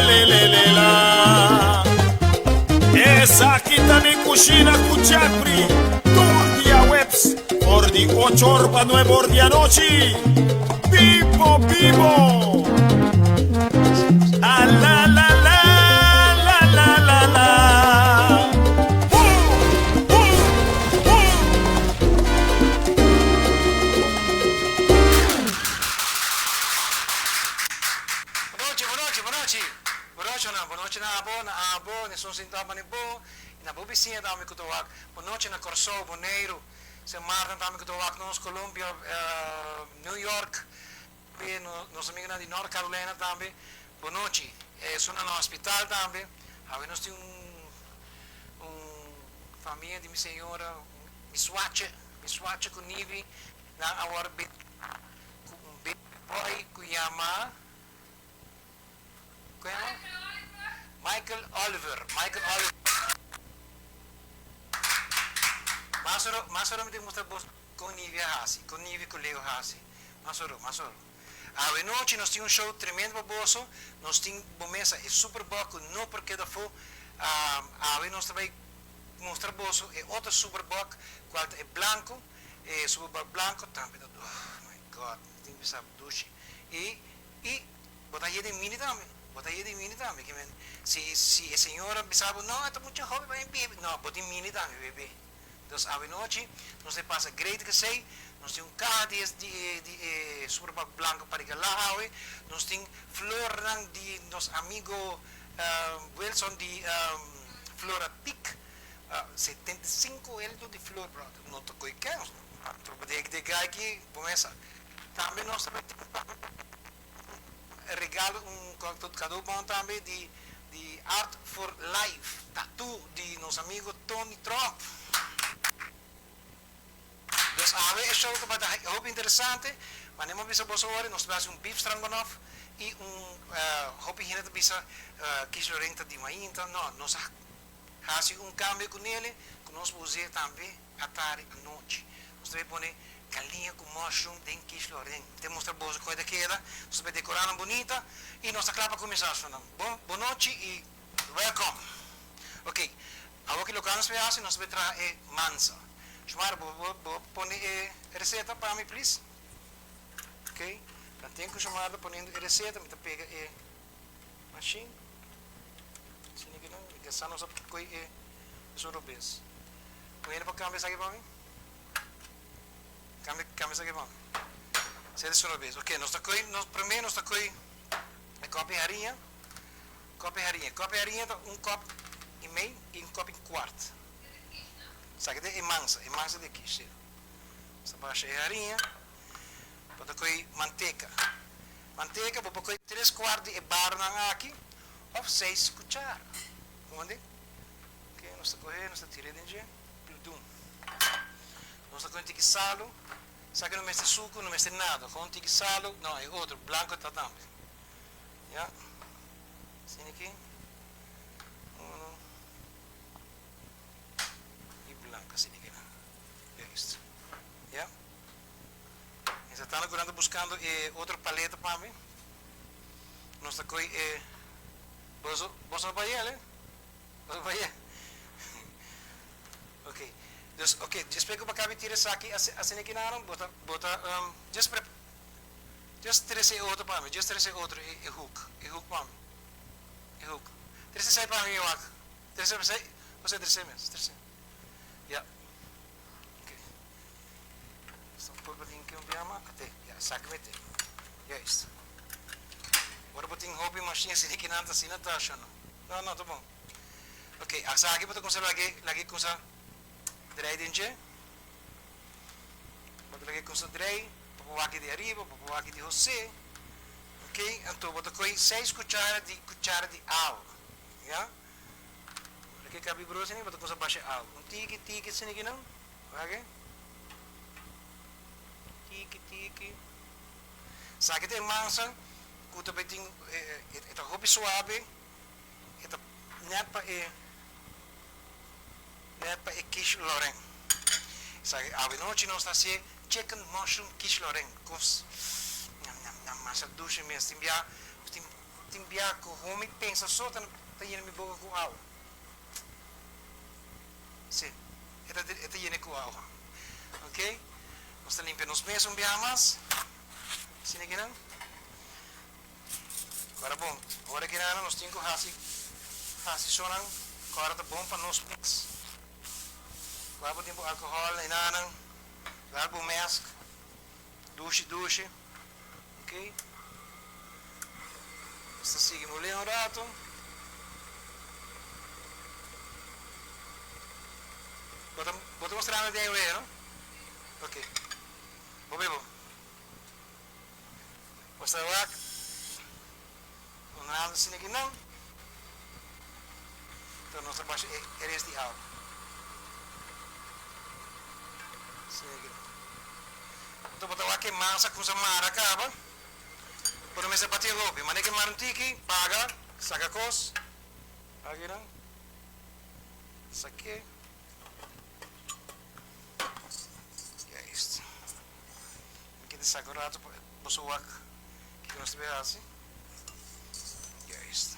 le le le la. Esaki ta mi cushina cu Jeffrey tur diahuebs for di ocho or pa nuebe or di anochi. Bibo bibo! A la la la la la la la. Boom boom boom. Bonochi, bonochi, bonochi. Bonochonan, bonochi na abo, na abo, nesun sintá pa ni bo, i na bo bisiña tambe ku ta wak. Bonochi na Kòrsou, Boneiru, Sint Maarten tambe ku ta wak nos, Colombia, New York, tambe nos amigunan di North Carolina tambe. Bonochi. Esunnan na hospital tambe. Awe nos tin un un famia di mi señora, mi swache, mi swache ku Nivi, nan a wòrdu ku un baby boy ku yama. Kon yama? Michael Oliver. Michael Oliver. Mas oro, mas oro mi tin mustra bos kon Nivia hasi, kon Nivia ku Leo hasi. Mas oro, mas oro. Awe nochi nos tin un show tremendo pa boso. Nos tin bo mesa e super bok ku no por keda afó. Awe nos ta bai mustra boso e otro super bok, kual ta e blanko. E super bok blanko tambe ta, oh my God, mi tin bisa dushi. I I bo ta hia den mini tambe, bo ta hia den mini tambe, ke men si si e señora bisa bo no e ta mucha hopi pa mi bebe, no bo tin mini tambe bebe. Dus awenochi nos ta pasa great kesey, nos tin un kaha di e di e di e superbak blanco pa regalá awe, nos tin flornan di nos amigo Wilson di Flora Pik, 75 eldo di flor brother, no ta koe kens no, tropa di e guy aki bo mesa. Tambe nos ta mete un regalo, un cadeaubon tambe di di Art for Life Tattoo di nos amigo Tony Tromp. Dus awe e show tabata hopi interesante, ma mi a bisa boso ora nos ta haci un beef stranganoff y un hopi hende ta bisa Kish Loren ta di mainta, no, nos a haci un cambio cu nele cu nos por uze tambe atari anochi. Nos ta bay pone galiña cu mushroom den quiche Lorraine. Mi ta mustra boso con e ta keda. Nos ta bay decora nan bunita y nos ta cla pa cuminsa su nan. Bon bon nochi y welcome. Ok, awor ki loke nos bay haci, nos ta bay traha e mansa. Shumara, bo bo bo pone e receta pa mi please? Ok, dan ten cu Shumara ta poniendo e receta, mi ta pega e machine. Asina ki nan, mi ta sa nos a coy e esun robes. Un hende por cambia esaki pa mi? Cambia, cambia esaki pa mi. Sete esun robes. Ok, nos ta coy, nos prome nos ta coy e kop di hariña. Kop di hariña. Kop di hariña ta un kop y mei y un kop y kwart. Esaki ta e mansa, e mansa di aki, si. Nos ta basha e hariña. Bo ta coy manteca. Manteca bo por coy tres kwart di e barnan aki of seis cuchara. Comprende? Ok, nos ta coge, nos ta tira den dje, pludum. Nos ta coge un tiki salo, sa ke no mester sucu, no mester nada, coge un tiki salo, no, e otro, blanco ta tambe. Ya, asina aki, uno, y blanco, asina aki nan. Juist. Ya. Mi ta tanda cu nan ta buscando e otro paleta pa mi. Nos ta coy e. Boso, boso no por yel, eh? Boso por yel. Ok. Dus, ok, despues cu bo caba di tira esaki asina aki nan, bo ta, bo ta, just pre, just trece e otro pa mi, just trece e otro, e, e hook, e hook pa mi. E hook. Trece esai pa mi, wak. Trece esai, bo trece mes, trece. Ya. Ok. Nos ta purba tin ke un biama, ate, ya, esaki mete. Juist. Ora bo tin hopi machine asina ki nan ta asina ta asha no. No, no, ta bon. Ok, esaki bo ta kumsa lag'e, lag'e kumsa drei den dje. Bo ta lag'e kumsa drei, bo por wak di ariba, bo por wak di Jose. Ok, anto bo ta kohe seis kuchara di kuchara di awa, ya. Ora ke kabi bro asina bo ta kumsa basha awa. Un tiki tiki asina ki nan, wak e. Tiki tiki. Esaki ta e mansa ku ta bai tin e ta hopi suabe, e ta nèt pa e nèt pa e quiche Lorraine. Esaki awenochi nos ta hasié chicken mushroom quiche Lorraine. Kos ñam ñam ñam masha dushi mes. Tin bia nos tin. Tin bia ku homi pensa so ta ta yena mi boka ku awa. Si, e ta e ta yena ku awa. Ok, nos ta limpia nos mes un biaha mas. Asina kinan. Ora bon, ora kinan nos tin ku hasi hasi sonan ku ora ta bon pa nos mes. Wak bo tin bo alkohòl enanan, wak bo mèsk, dushi dushi. Ok. Nos ta sigui mulé un rato. Bo ta bo ta mustra mi den wea, no? Ok. Bo bebo. Bo sa wak un rato asina aki nan. Enton nos ta basha e rest di awa. Asina aki nan. Enton bo ta wak e masa kumsa mara kaba. Bo no mester bati hopi. Mane ke mara un tiki, paga, saka kos. Aki nan. Sake. Juist. Mi keda saka un rato pa boso wak kiko nos ta bay hasi. Juist.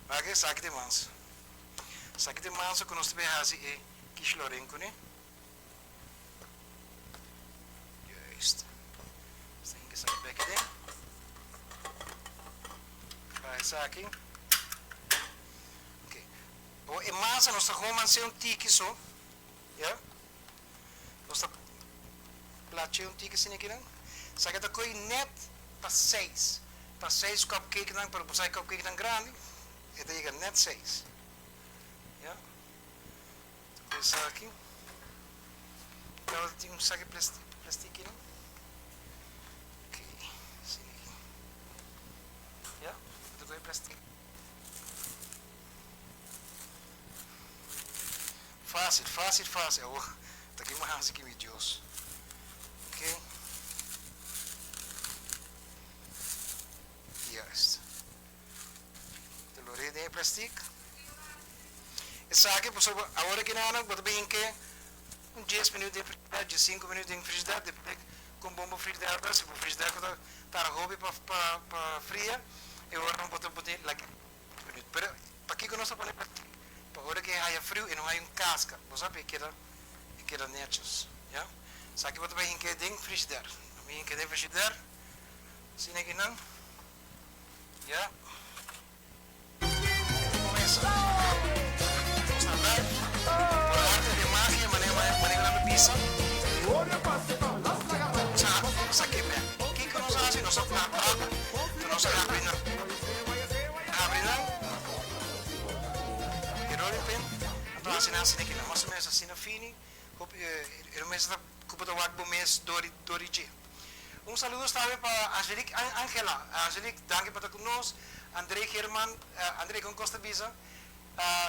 Wak esaki ta e mansa. Esaki ta e mansa ku nos ta bay hasi e kishloren kuné. Juist. Nos ta hinka esaki bek aden. Baha esaki. Ok. Awor e masa nos ta gewoon manse un tiki so. Ya. Nos ta plache un tiki asina kinan. Esaki ta koy net pa seis. Pa seis cupcakenan, pero bo sa e cupcakenan grandi, e ta yega net seis. Ya. Ta koy esaki. Tabata tin un saki plastic kinan. Ok, asina aki. Ya, ta koy plastic. Fácil, fácil, fácil. Awor, ta ki mi hasi ki mi Dios. Ok. Juist. Ta lo rei den e plastic. Esaki, pasobra awor aki nan bo ta bin ke un dies minuut den frigider, dies sinku minuut den frigider, depende kon bon bo frigider ta. Si bo frigider ku ta tarda hopi pa pa fria, e ora bo ta pone laki minuut. Pero pakiko nos ta pone plastic? Pa ora ke e haya friu e no haya un kaska, bo sa, e keda e keda nechos, ya. Esaki bo ta bai hink'é den frigider. Mi hink'é den frigider, asina aki nan, ya. Kumesa. Nos ta live por arte de magia, manera manera nan ta bisa. Sa sa ke bek. Kiko nos a hasi? Nos a trata, nos a habri nan. Habri nan. E rolling pin a ta hasi nan asina aki nan, mas o menos asina fini, hopi e lo mester ta ku bo ta wak bo mes dor di dor di dje. Un saludos tambe pa Angelique Angela, Angelique danki pa ta ku nos, André German, André kon kos ta bisa?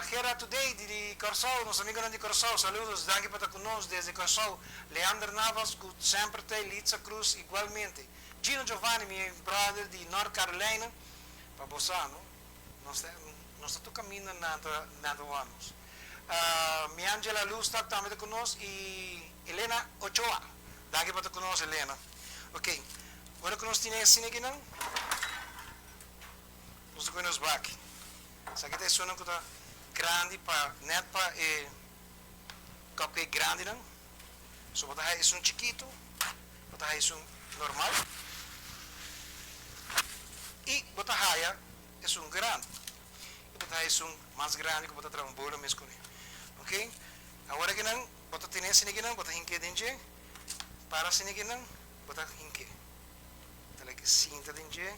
Gerard Today di di Kòrsou, nos amigonan di Kòrsou, saludos, danki pa ta ku nos desde Kòrsou, Leander Navas ku semper ta ei, Litza Cruz igualmente, Gino Giovanni mi brother di North Carolina, pa bo sa no. Nos ta nos ta tur kaminda nan ta nan ta wak nos. Mi Angela Luz ta tambe ta ku nos i Elena Ochoa. Danki pa ta ku nos Elena. Ok, ora ku nos tene asina akinan nos ta kohe nos baki. Esaki ta esunnan ku ta grandi pa nèt pa e cupcake grandinan. So bo ta haña esun chikitu, bo ta haña esun normal i bo ta haña esun grandi. I bo ta haña esun mas grandi ku bo ta traha un bolo mes kuné. Ok, awor akinan bo ta tene asina akinan, bo ta hink'é den dje, para asina akinan bo ta hink'é. Ta lek sinta den dje,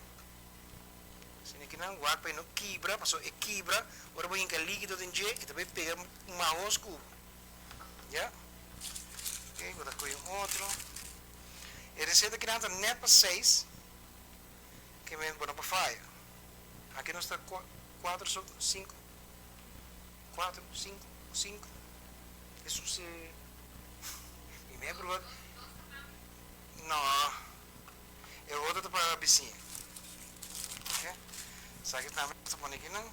asina akinan, wak pa e no kibra, pasobra e kibra ora bo hinka likido den dje e ta bai pega mahos ku bo. Ya. Ok, bo ta kohe un otro. E receta kinan ta net pa seis, ke men bo no por faya. Aki nos ta cuatro so, cinco, cuatro, cinco, cinco. Esun si mi me bruha. No, e otro ta pa bisiña. Ok, esaki tambe nos ta pone kinan.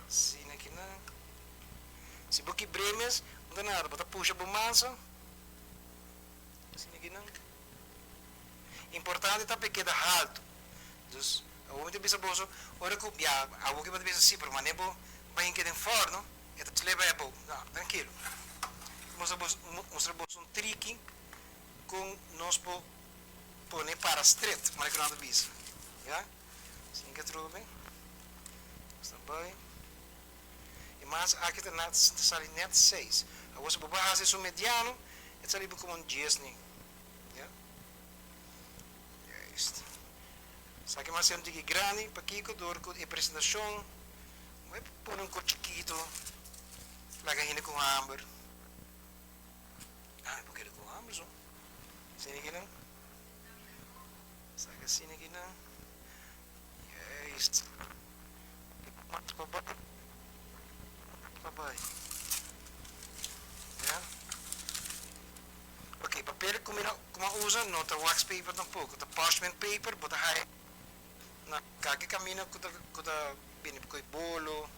Asina kinan. Si bo kibr'é mes, no ta nada, bo ta pusha bo mansa. Asina kinan. Importante ta pa e keda haltu. Dus. bisa boso, ora ku, ya, awor ku bo ta bisa si, pero manera bo bai hinka den fòrno, e ta slip bai abou. No, trankilo. Mustra boso, mustra boso un triki kon nos por pone para stret, manera ku nan ta bisa. Ya. Sin ke trobe. Nos ta bai. E mas aki ta na ta sali net seis. Awor si bo por hasi esun mediano, e ta sali bo komo un dies ni. Ya. Juist. Esaki mas ser un tiki grandi, pakiko? Dor ku e presentashon, bo e pone un kos chikito, laga hende ku hamber. Ah, mi por keda ku hamber so. Asina aki nan. Esaki asina aki nan. Juist. Mas pa bai. Pa bai. Ya. Ok, papel ku mi no ku mi a usa no ta wax paper tampoco, ta parchment paper, bo ta haya na kake camino ku ta ku ta bini pa koe bolo,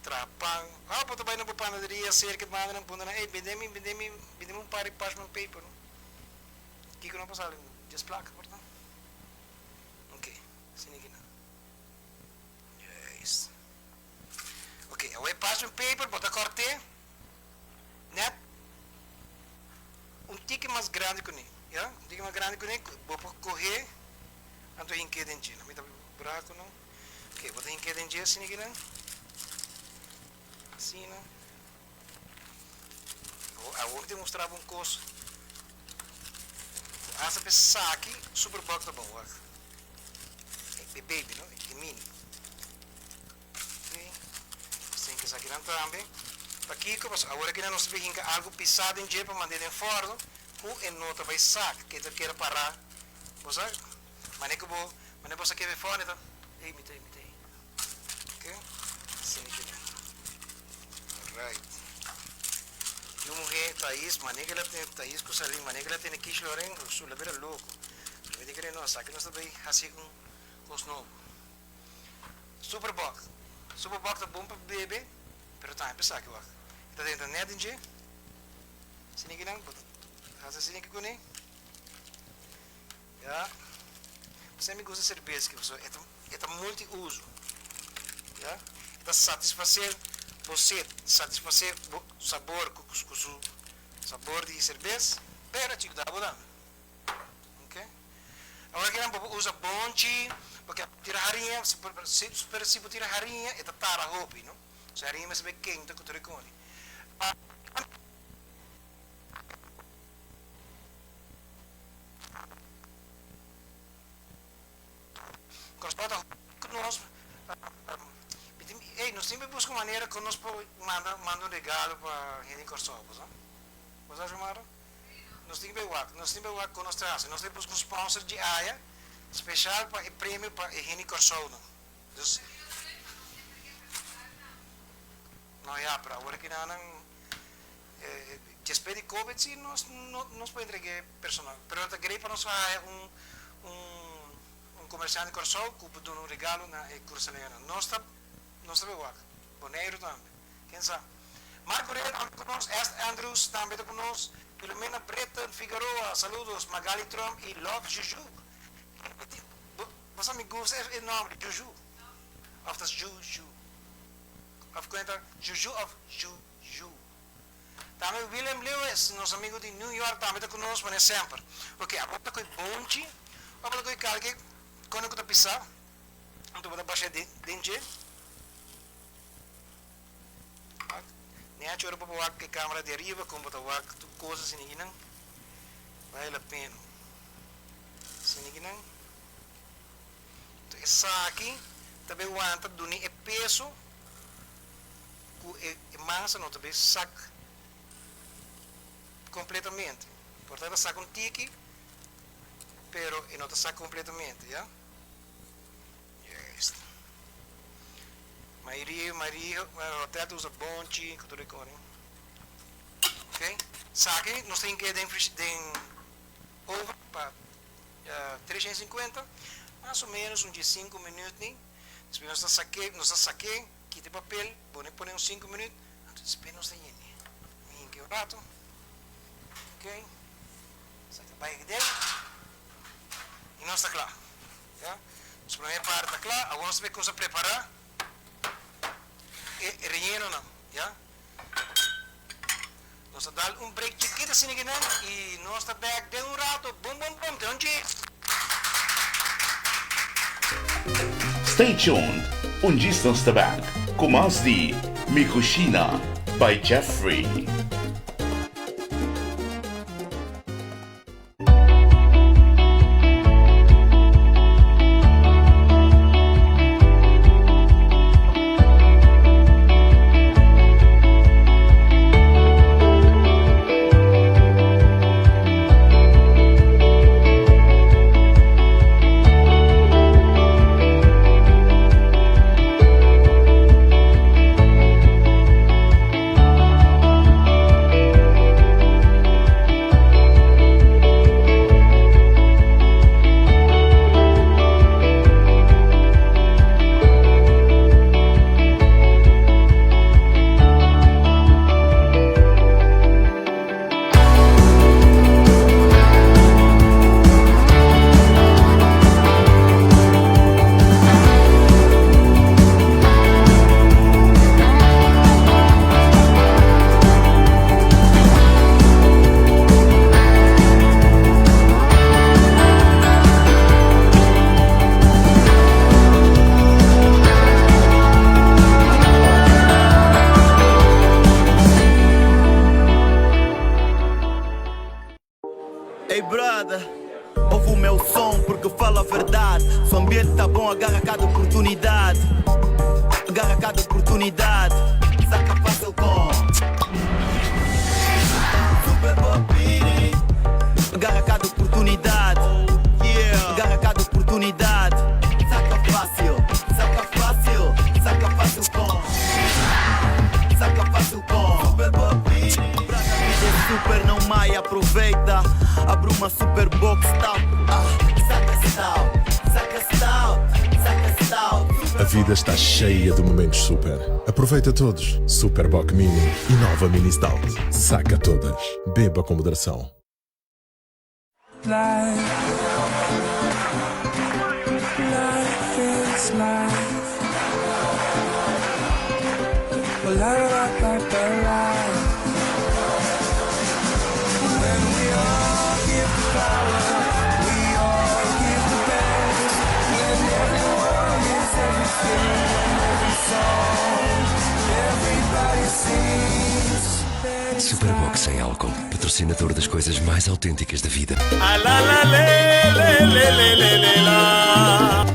traha pan. Ah, bo ta bai na bo panaderia cerca e banda nan puntra nan, ey bende mi bende mi bende mi un par di parchment paper no. Kiko no a pasa? Dies placa por ta. Ok, asina ki nan. Juist. Ok, awor e parchment paper bo ta corte net un tiki mas grandi cu ne, ya, un tiki mas grandi cu ne, bo por coge anto hinke den dje. Mi ta buraco no. Ok, bo ta hinke den dje asina kinan. Asina. Awor, awor mi ta mustra bo un cos. Hasta pe saki super bok ta bon, wak. E baby no, e mini. Ok, nos tin ke esakinan tambe. Pakiko? Pasobra awor aki nan nos ta bin hinka algu pisá den dje pa mand'é den fòrno ku e no ta bai sak, ke ta keda pará. Bo sa? Manera ku bo, manera bo sa kebe fòrno e ta, ey mi ta ey, mi ta ey. Ok, asina kinan. Alright. Yu muhé Thais, manera ku el a tene, Thais ku Salin, manera ku el a tene Kish Loren, su el a bira loko. Mi ta kere no, esaki nos ta bai hasi un kos nobo. Superbok. Superbok ta bon pa bebe, pero tambe pa esaki wak. E ta drenta net den dje. Asina ki nan, bo ta hasi asina ki kuné. Ya. Pasobra mi gusta serbes ki pasobra e ta e ta multi uso. Ya. E ta satisfasé bo set, satisfasé bo sabor ku ku su sabor di serbes, pero a chikda bo tambe. Ok. Awor kinan bo por usa bonchi, porque tira hariña, pero si bo tira hariña e ta tara hopi, no? So hariña mester bay kenta ku tur e koni. Kòrsou ta hopi ku nos, mi tin, ey, nos tin buska un manera ku nos por manda manda un regalo pa hende di Kòrsou, bo sa? Bo sa, Xiomara? Nos tin ke wak, nos tin ke wak kon nos ta hasi. Nos ta buska un sponsor dje aya special pa e premio pa e hende Kòrsounan. Dus, no ya, pero awor aki nan nan despues di covid si nos no nos por entreg'é personal. Pero ta great pa nos haya un un un komersiante di Kòrsou ku por duna un regalo na e Kurasoleñonan. Nos ta nos ta bai wak. Boneiru tambe. Ken sa? Marco Rey tambe ku nos, Est Andrews tambe ta ku nos, Filomena Britton Figueroa, saludos, Magali Trump i Love Juju. Bo sa mi gusta e nomber Juju of ta Juju of kon e ta Juju of Juju. Tambe Willem Lewis, nos amigo di New York tambe ta ku nos manera semper. Ok, abo ta koe bonchi of abo ta koe kalke kone ku ta pisa, anto bo ta basha den dje. Wak, ni haci ora bo por wak e camera di ariba con bo ta wak tur cos asina akinan. Vale la pena. Asina akinan. Enton esaki ta bay wanta duni e peso cu e masa no ta bay sak completamente. Por ta ta sak un tiki pero e no ta sak completamente, ya. Juist. Mayoria, mayoria hotel ta usa bonchi ku tur e kos. Ok. Esaki nos tin ke den den oven pa 350, mas o menos un diesinku minüt ni. Despues nos ta sak'é, nos ta sak'é, kita e papel, pone pone un sinku minüt, anto despues nos ta yende. Mi hinka un rato. Ok. Esaki ta bai aki den. I nos ta kla. Ya. Nos promé parti ta kla, awor nos ta bai kumsa prepará e reyenonan, ya. Nos ta dal un break chikito asina kinan i nos ta bek den un rato, bum bum bum, te un dje. Stay tuned, un djis nos ta bek ku mas di Mi Cushina by Jeffrey. Ey brother, ouve o meu som porque falo a verdade. Se o ambiente tá bom, agarra cada oportunidade. Agarra cada oportunidade. Saca fácil com Super Bobini. Agarra cada oportunidade. Agarra cada oportunidade. Saca fácil, saca fácil, saca fácil com Saca fácil com Super Bobini. Brother, a vida é super, não maia, aproveita. Abre uma super box, tá? Ah, saca stout, saca stout, saca stout. A vida está cheia de momentos super. Aproveita todos. Super Bock Mini e nova Mini Stout. Saca todas. Beba com moderação. Super Bock sem álcool, patrocinador das coisas mais autênticas da vida. A la la le le le le le le la.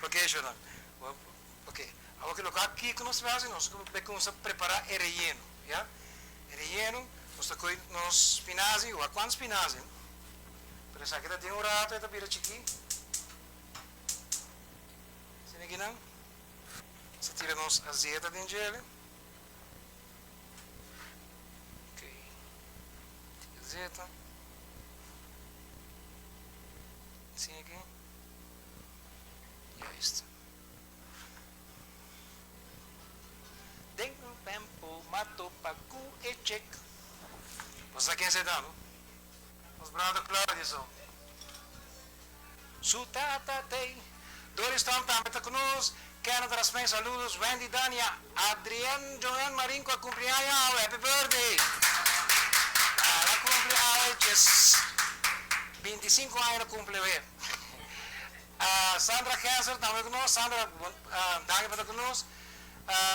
Ok, Jordan. Ok. Awor ke loke aki ku nos ta hasi, nos ta kuminsá prepará e reyeno, ya. E reyeno, nos ta kohe nos spinazi, wak kuantu spinazi, pero esaki ta den un rato e ta bira chikí. Asina kinan, nos ta tira nos azeta den djele. Ok. Azeta. Asina aki. Juist. Den un tempo m'a topa cu e chick. Bo sa ken esei ta, no? Nos brother Claudio so. Su tata t'ei. Doris Trump tambe ta cu nos. Kenneth Rasmijn saludos. Wendy Dania, Adrienne Joanne Marin cu a cumpli aña awe. Happy birthday! El a cumpli awe djes 25 aña el a cumpli awe. Sandra Gesser tambe cu nos. Sandra, danki pa ta cu nos.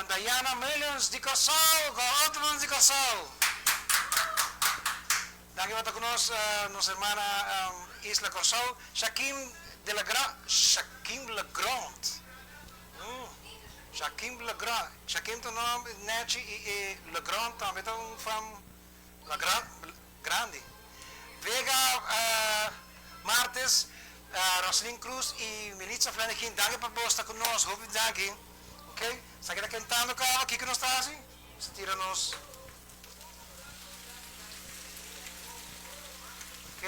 Diana Mullins di Kòrsou, otro mundo di Kòrsou. Danki pa ta cu nos, nos hermana Isla Kòrsou. Shakim de la Gra, Shakim Legrand. Shakim Legrand. Shakim ta un nomber nechi y Legrand tambe ta un fam La Grandi. Vega Martes, Roslyn Cruz y Militza Flanakin, danki pa bos ta cu nos, hopi danki. Ok, sa keda kentando caba, kico nos ta haci? Nos ta tira nos. Ok,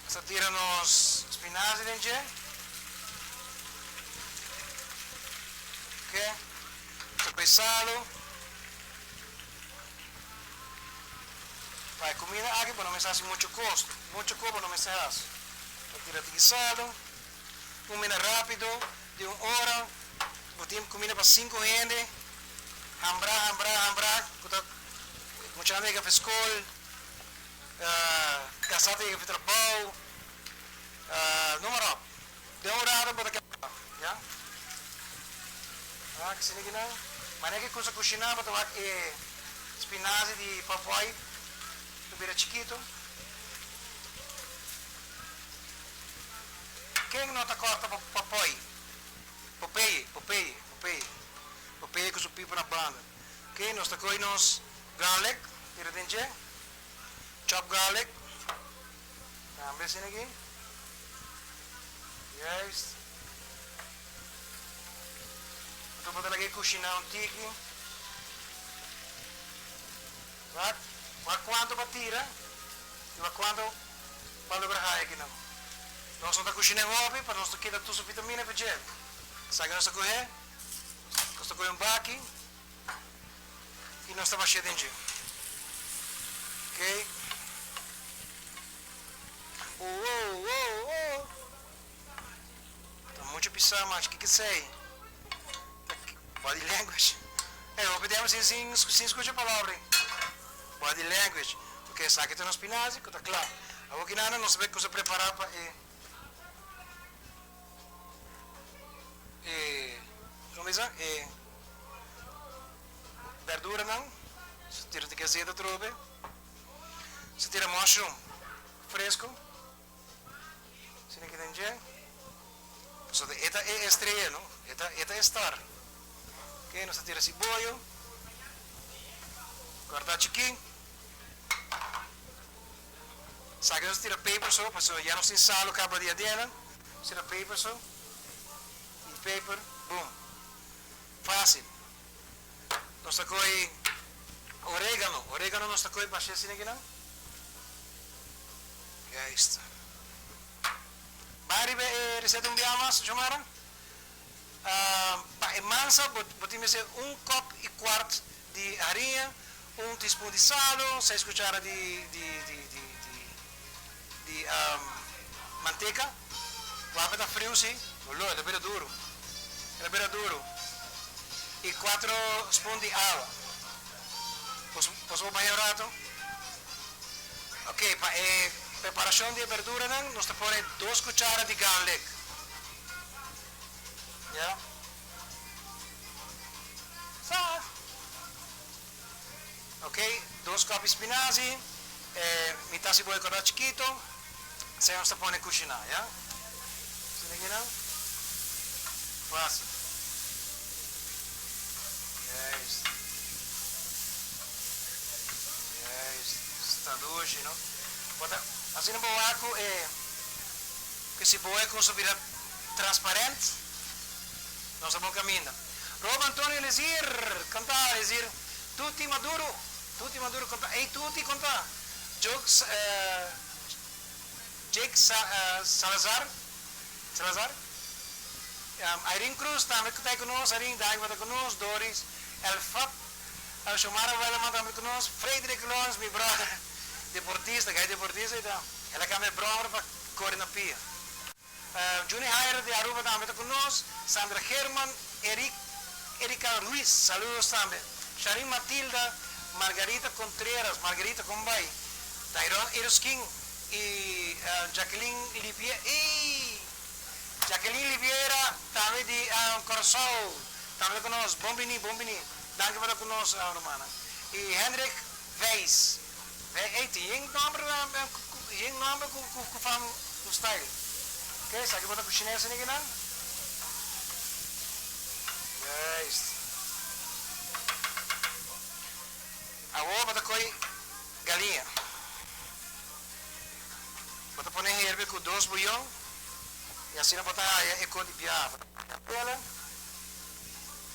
nos ta tira nos spinazie den dje. salo. Pa e kumida aki bo no mester hasi muchu kos, muchu kos bo no mester hasi. Bo tira tiki salo, kumida rapido di un ora, bo tin kumida pa sinku hende, hambrá, hambrá, hambrá, ku ta muchanan ta yega for skol, kasá ta yega for trabou, noem maar op. Den un rato bo ta keda, ya. Wak asina ki nan. Manera ki kusa kushiná bo ta wak e spinazi di papòi ta bira chikitu. Ken no ta kòrta papòi? Popeye, Popeye, Popeye. Popeye ku su pipa na banda. Oke, nos ta kohe nos garlic tira den dje. Chop garlic. Tambe asina aki. Juist. Anto bo ta laga e kushiná un tiki. Wak, wak kuantu pa tira i wak kuantu pa logra haya akinan. Nos no ta kushiná hopi pa nos no kita tur su vitamina pa dje. Esaki nos ta kohe, nos ta kohe un baki i nos ta bash'é den dje. Oké. Owo, owo, owo. Ta mucho pisá mach, kiko esei? Ta body language. Ey, hopi tempo sin sin sin skucha palabra ei. Body language. Ok, esaki ta nos spinazi ku ta kla. Awor kinana nos ta bai kusa prepará pa e e komo bisa e berduranan. Nos ta tira tiki azeta atrobe. Nos ta tira mushroom fresco. Asina ki den dje. Pasobra e ta e estrella, no? E ta, e ta e star. Ok, nos ta tira siboyo. Kòrtá chikí. Esaki nos ta tira peper so, pasobra ya nos tin salo kaba di adena. Nos tira peper so. I peper, boom. Fásil. Nos ta kohe oregano. Oregano nos ta kohe bashé asina kinan. Juist. Bai riba e receta un bia mas, Xiomara. Pa e mansa bo bo tin mester un kop i kwart di hariña, un teaspoon di salo, seis kuchara di di di di di di manteka. Wape ta friu si, lo e ta bira duru. E ta bira duru. I kuatro spoon di awa. Boso boso por baña un rato? Ok, pa e preparashon di e berduranan nos ta pone dos kuchara di garlic. Ya. Sa. Ok, dos kòp di spinazi, e mitad siboyo kòrda chikito, esei nos ta pone kushiná, ya. Asina kinan. Fásil. Juist. Juist. Sta dushi, no? Bo ta, asina bo wak ku e, ku e siboyo kusa bira transparent, nos ta bon kaminda. Rob Antonio Eliezer, konta, Eliezer. Tuti Maduro, Tuti Maduro konta, ey Tuti konta. Jokes, Jake Salazar, Salazar, Irene Cruz tambe ta ku nos, Irene Daiva ta ku nos, Doris Elfat, Xiomara Wellerman tambe ta ku nos, Frederick Lawrence mi brother, deportista, gai deportista ei ta, el a kambia bròmer pa kore na pia. Juni Hayer di Aruba tambe ta ku nos, Sandra Herman, Eric, Erika Ruiz, saludos tambe, Sharin Matilda, Margarita Contreras, Margarita kon bai? Tyrone Eroskin y Jacqueline Libiera, ey! Jacqueline Libiera tambe di Curaçao tambe ta ku nos, bon bini, bon bini, danki pa ta ku nos rumannan. Y Hendrik Weiss, ey tin yen nomber, yen nomber ku ku fam ku style. Ok, esaki bo ta kushiné asina kinan? Juist. Awor bo ta koy galiña. Bo ta pone herbe ku dos buyon i asina bo ta haya e kos di biaha. Bo ta pone pela,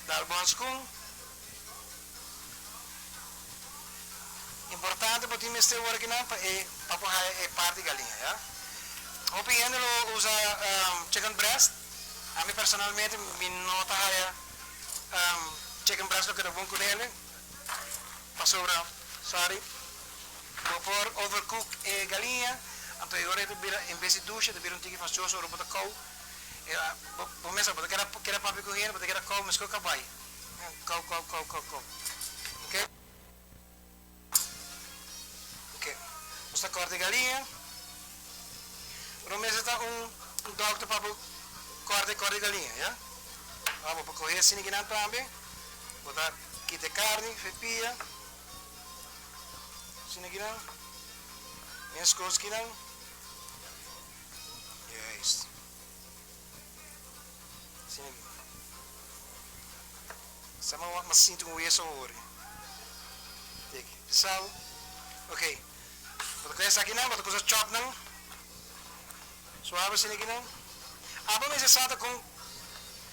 dal bon skun. Importante bo tin mester wor akinan pa e pa por haya e parti galiña, ya. Hopi hende lo usa chicken breast. Ami personalmente mi no ta haya. Chicken breast lo keda bon ku nele. Pasobra, sorry, bo por overcook e galiña, anto e ora e ta bira, en bes di dushi, e ta bira un tiki fastioso ora bo ta kou. E bo bo mester, bo ta keda keda papia ku hende, bo ta keda kou meskos kabai. Kou, kou, kou, kou, kou. Ok. Ok. Nos ta kòrta e galiña. Bo no mester ta un un dòkter pa bo kòrta e kòrta e galiña, ya. Ora bo por kohe asina kinan tambe. Bo ta kita e karni fe pia. Asina kinan. Meskos kinan. Juist. Asina ki. Sa mi wak mi sinti un weso hori. Teki. Pisau. Ok. Bo ta kohe esakinan, bo ta kusa chop nan. Suave asina kinan. Abo mester sa ta kon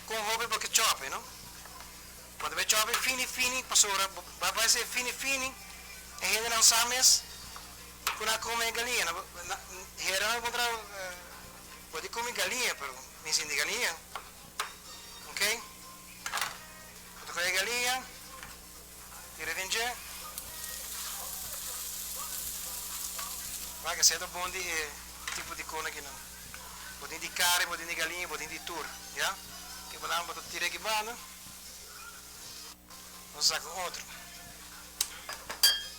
kon hopi bo ke chop e no. Bo ta bay chop e fini fini pasobra bo bay haci e fini fini e hendenan sa mes ku nan a kome e galiña. Hera nan kontra bo di kome galiña pero mi sinti galiña. Ok. Bo ta kohe e galiña tira den dje. Wak esei ta bon di e tipo di kona kinan. Bo tin di kari, bo tin di galiña, bo tin di tur, ya. Ke bo nan bo ta tira aki banda, nos saka un otro.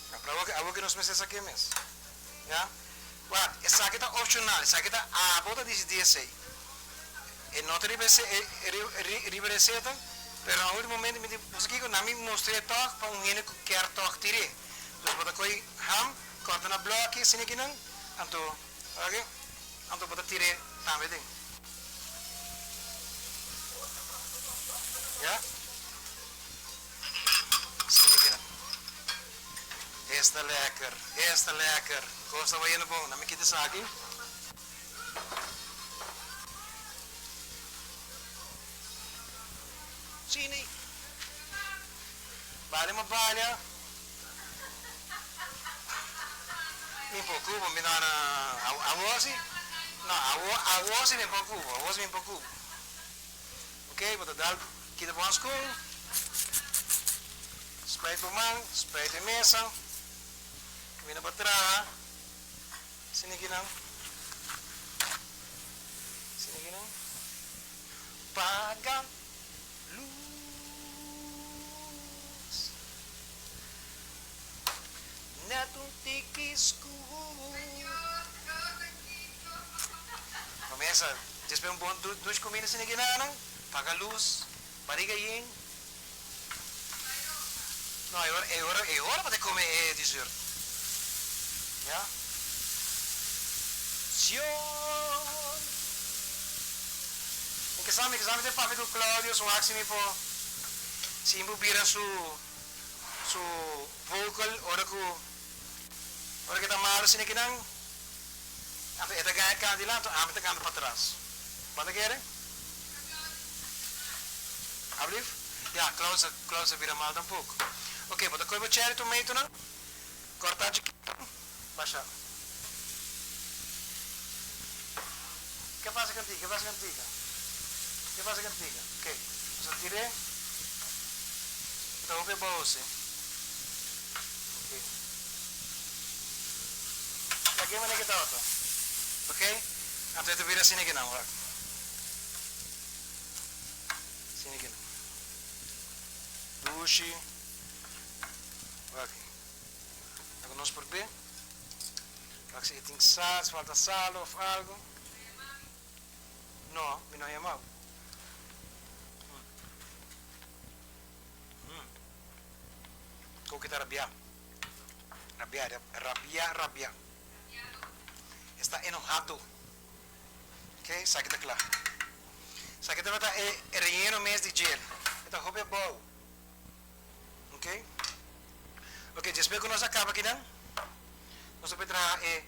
Pero awor awor ke nos mester sake mes, ya. Wak, esaki ta opshonal, esaki ta abo ta disidí esei. E no ta riba e riba reseta, pero na ultimo momento mi di, boso kiko? Nan mi mustr'é tòg pa un hende ku kier tòg tir'é. Dus bo ta kohe ham, kòrta na blòki asina kinan, anto oke, anto bo ta tir'é tambe den. Ya? Asina kinan. Esta lèker, esta lèker. Kos ta bayendo bon. Nan mi kita esaki. Chini. Bale ma balia. Mi preocupo, mi no na awor si. No, awor awor si mi preocupo, awor si mi preocupo. Ok, bo ta dal kita bo hanskun. Spuit bo man, spuit e mesa. Kaminda bo traha. Sinikinan. Sinikinan. Paga lus. Net un tiki skur. Comienza despues un bon dush cuminda sinikinan. Paga lus. Bariga yen. No, e ora, e ora, e ora bo ta come e dessert. Ya. Sion. Mi ke sa, mi ke sa mi ta papia ku Claudio su haci mi por si mi por bira su, su vocal ora ku, ora ku e ta malo asina kinan, anto e ta gana canta dilanti, ami ta canta patras. Bo ta kere? Ablief? Ya, Klaus a, Klaus a bira mal tampoco. Ok, bo ta koe bo cherry tomatonan, kortá chikito, basha. Ke pasa kantiga? Ke pasa kantiga? Ke pasa kantiga? Ok, nos a tir'é. Ta hopi abou si. Ok. Lag'é manera ke tabata. Ok, anto e ta bira asina kinan, wak. Asina kinan. Dushi. Wak. Laga nos por be. Wak si e tin sal, si falta sal of algo. No, mi no a yamau. Koki ta rabiá. Rabiá, rabiá, rabiá. Esta enohado. Ok, esaki ta kla. Esaki tabata e relleno mes di djel. E ta hopi abou. Ok. Ok, despues ku nos a kaba kinan, nos ta por traha e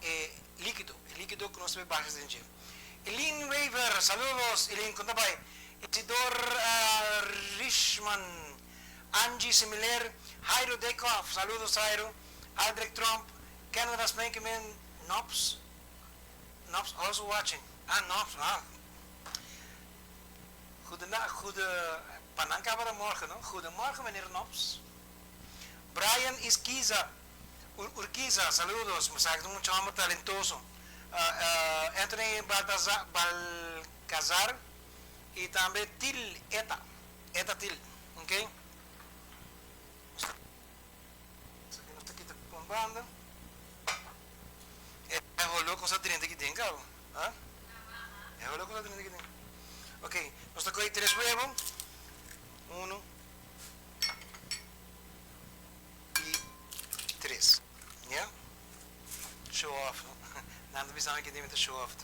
e likido, e likido ku nos ta por basha den dje. Elin Wever, saludos Elin, kon ta bai? Isidor Richman, Angie Similer, Jairo Dijkhoff, saludos Jairo, Aldrich Tromp, Kenneth Raspenkemen, Nops, Nops also watching, ah Nops, ah. Goedena, goede, pa nan caba ta morgen, no? Goedemorgen, meneer Nops. Brian Isquiza, Ur, Urquiza, saludos. Mi sa cu ta un mucha homber talentoso. Anthony Baltazar, Balcazar y tambe Til Eta, Eta Til, ok. Esaki nos ta kita pon banda. E holo con sa drenta aki den cabo. Ha? E holo con sa drenta aki den. Ok, nos ta coge tres huevo. Uno y tres. Ya? Show off, no? Nan ta bisa mi aki den mi ta show off.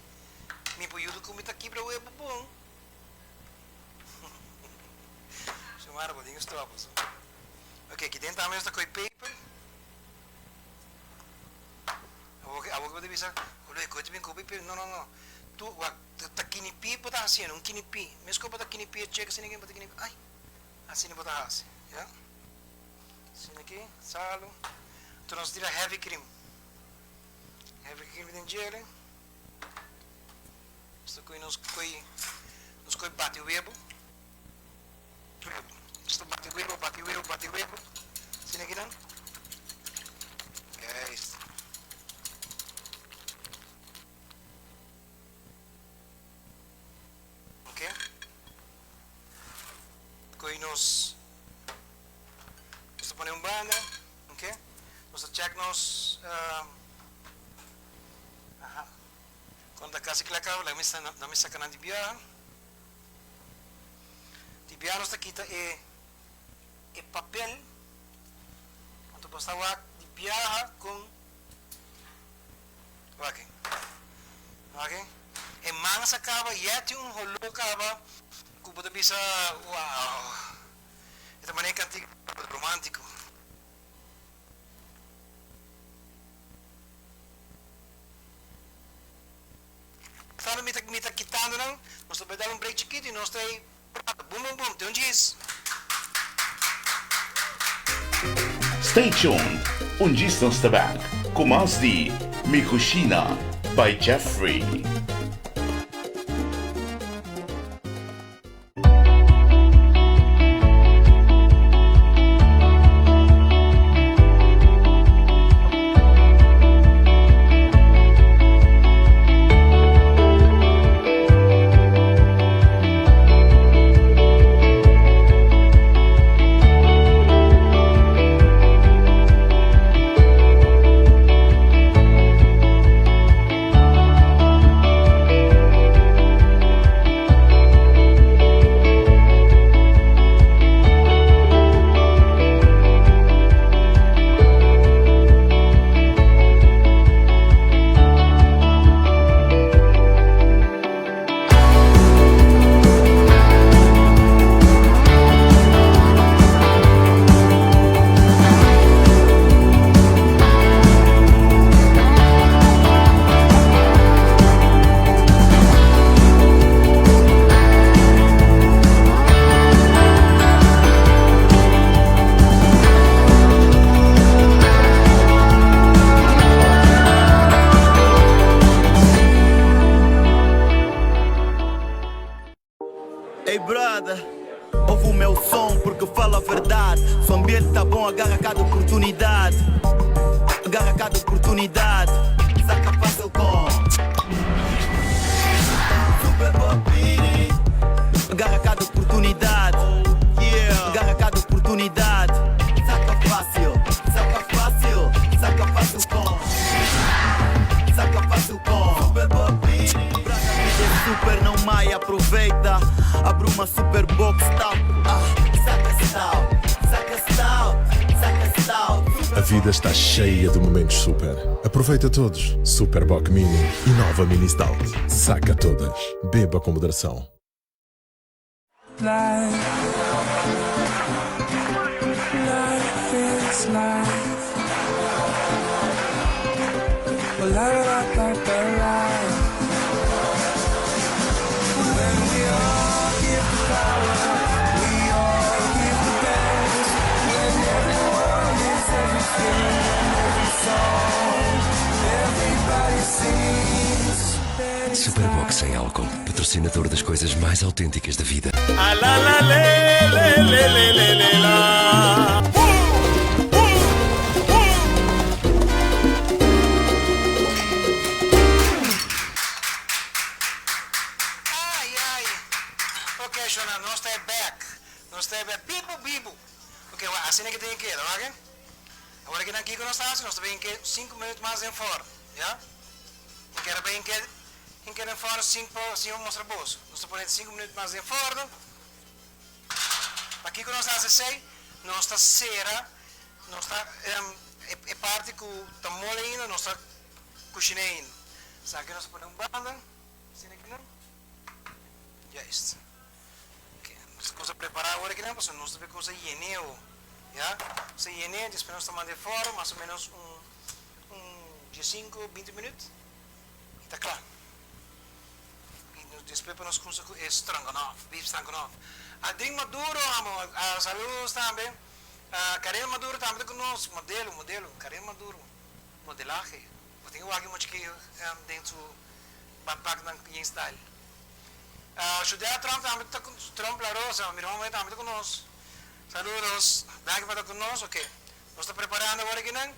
Mi por yuda cu mi ta kibra huevo bon. Xiomara, bo tin cu stop aso. Ok, aki den tambe nos ta coge paper. Awor awor bo ta bisa, Jolé, koe ta bin kopi paper? No, no, no. Tu, wak, ta kinipi bo ta haciendo, un kinipi. Mesco bo ta kinipi e cheque asina bo ta kinipi, ay, asina bo ta haci, ya. Asina aki, salo. Anto nos tira heavy cream. Heavy cream den djele. Nos ta koe nos koe, nos koe bati webo. Nos ta bati webo, bati webo, bati webo. Asina aki nan. Juist. Ok. Koe nos, nos ta pone un banda. Ok. Nos ta check nos, aha. Cuando ta casi cla caba, laga mi saca nan di biaha. Di biaha nos ta kita e e papel, anto bo sa wak di biaha con wak e wak e e mansa caba yeti un holo caba cu bo ta bisa wow e ta manera cantica romantico. Sando mi ta mi ta kitando nan, nos ta bai dal un break chikito y nos ta ei prata bum bum bum te un djis. Stay tuned, un djis nos ta back cu mas di Mi Cushina by Jeffrey. Ey brother, ouve o meu som porque falo a verdade. Se o ambiente tá bom, agarra cada oportunidade. Agarra cada oportunidade. Saca fácil com Super Bobini. Agarra cada oportunidade. Yeah. Agarra cada oportunidade. Saca fácil, saca fácil, saca fácil com. Saca fácil com Super Bobini. Brother, vida é super, não mai, aproveita. Abre uma super box, tal. Ah, saca stout, saca stout, saca stout. A vida está cheia de momentos super. Aproveita todos. Super Bock Mini e nova Mini Stout. Saca todas. Beba com moderação. Super Bock sem álcool, patrocinador das coisas mais autênticas da vida. A la la le le le le le le la. Ai ai. Ok shona nos ta e bek. Nos ta e bek bibu bibu. Ok wak asina ke tin keda wak. Awor aki nan kiko nos ta hasi nos ta bin ke sinku minut mas den forno ya. Mi kere bin ke mi kere den forno sinku pa asina pa mustra boso. Nos ta pone sinku minut mas den forno. Pakiko nos ta hasi esei? Nos ta sera nos ta e parti ku ta mole ainda nos ta kushiné ainda. Esaki nos ta pone un banda asina aki nan. Juist. Oke, nos ta kusa prepará awor aki nan pasobra nos ta bay kusa yené awo. Ya, nos ta yené despues nos ta manda e forno mas o menos un un diesinku binti minüt i ta kla. I nos despues pa nos kusa ku e stroganoff, beef stroganoff. Adin Maduro amo, saludos tambe. Karina Maduro tambe ta ku nos, modelo, modelo, Karina Maduro, modelahe. Bo tin wak e mucha ki den su bakpaknan yen style. Judea Trump tambe ta ku Trump La Rosa, mi ruman muher tambe ta ku nos. Saludos, danki pa ta ku nos. Ok, nos ta preparando awor akinan.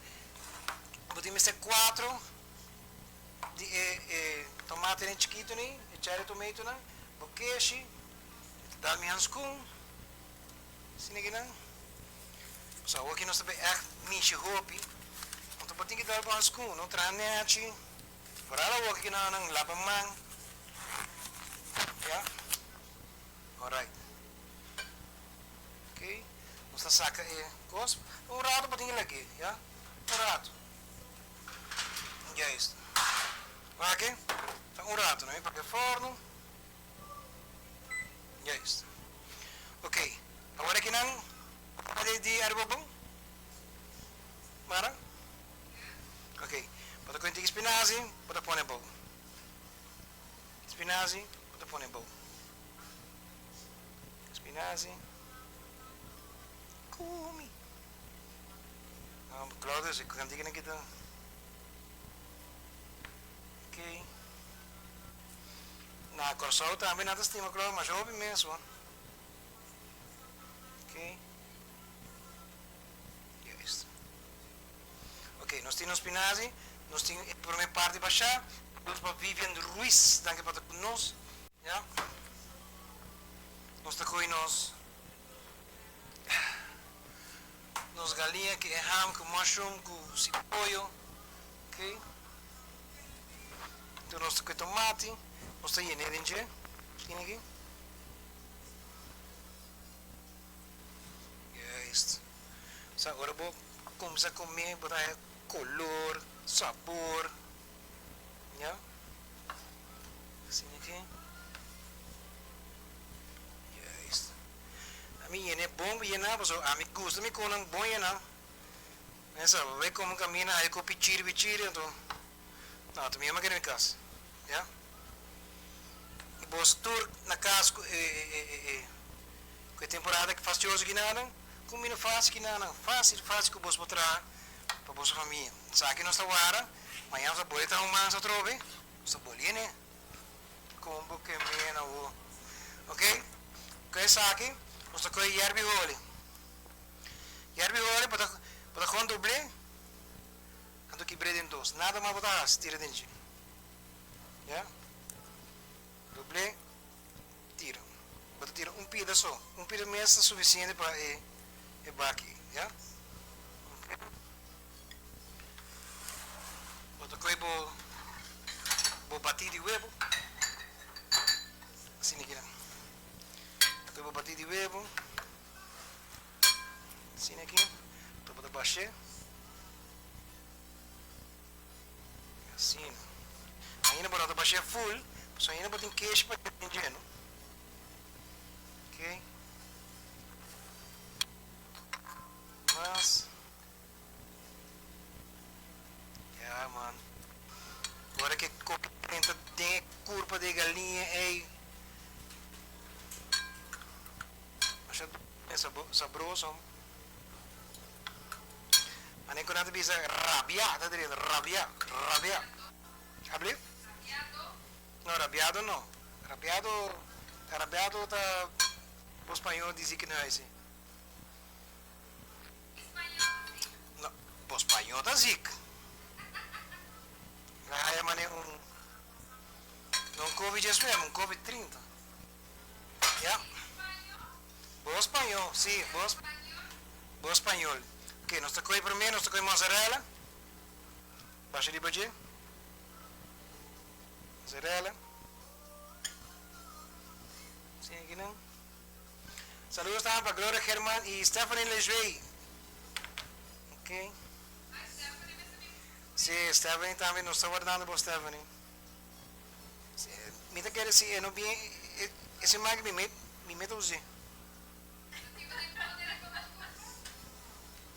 Bo tin mester cuatro di e e tomatenan chikito ni, e cherry tomatonan, bo keshi, e ta dal mi hanskun, asina akinan. So awor aki nos ta bay echt mishi hopi, anto bo tin ki dal bo hanskun, no traha nechi, foral awor aki nan nan laba man, ya, alright. Ok, nos ta saka e kos, un rato bo tin ki lag'é, ya. Un rato. Juist. Wak, ta un rato, no? Mi pake forno. Juist. Ok, awor aki nan di di ariba bon? Mara? Ok, bo ta kohe tiki spinazi, bo ta pone abou. Spinazi, bo ta pone abou. Spinazi. Kumi. Claudio si kanti kina kita. Ok. Na Kòrsou tambe nan ta stima Claudio masha hopi mes bo. Ok. Juist. Ok, nos tin nos spinazi, nos tin e prome parti bashá. Nos pa Vivian Ruiz, danki pa ta ku nos. Ya. Nos ta kohe nos. Nos galiña ku e ham ku mushroom ku sipoyo ok enton nos ta ku e tomati nos ta yene den dje kini aki juist sa ora bo kumsa kume bo ta haya kolor sabor ya asina aki juist. Ami yene bon yena pasobra ami gusta mi konan bon yena. Mesa bo bay komo camina hay ku pichiri pichiri anto no ta mihor mi keda mi kas ya. Y boso tur na kas ku e e ku e temporada fastioso kinanan kumina fácil kinanan fácil fácil ku boso por traha pa boso famia. Esaki nos ta wara mañana nos ta boli traha un masa atrobe nos ta boli yene. Kon bo ke mena wo. Ok, ku esaki nos ta kohe yerbi holi. Yerbi holi bo ta bo ta kon dobl'é, anto kibr'é den dos. Nada mas bo ta hasi, tira den dje. Ya, dobl'é, tira. Bo ta tira un pida so. Un pida mes ta sufisiente pa e e baki, ya. Ok. Bo ta kohe bo bo batí di webo, asina aki nan. Ta kohe bo batí di webo, asina aki, ta bo ta bash'é, asina. Ainda bo no ta bash'é ful, pasobra ainda bo tin kesh pa den dje, no. Oke. Mas. Ya man. Ora ke koki drenta den e kurpa di e galiña ey. Masha sabroso. Mane ku nan ta bisa rabia ta drenta, rabia, rabia. Ablief? No, rabiado no. Rabiado, rabiado ta. Bo spañó di ziekenhuis ei. No, bo spañó ta ziek. Mi a haya manera un, no un covid 19, un covid 30. Ya. Bo spañó, si, bo, bo spañol. Ok, nos ta kohe promé, nos ta kohe mozzarella. Basha riba dje. Mozzarella. Si, akinan. Saludos tambe pa Gloria German y Stephanie Lejuey. Ok. Si, Stephanie tambe, nos ta wardando bo Stephanie. Si, mi ta kere si e no bien, e siman aki mi mi meta us'e.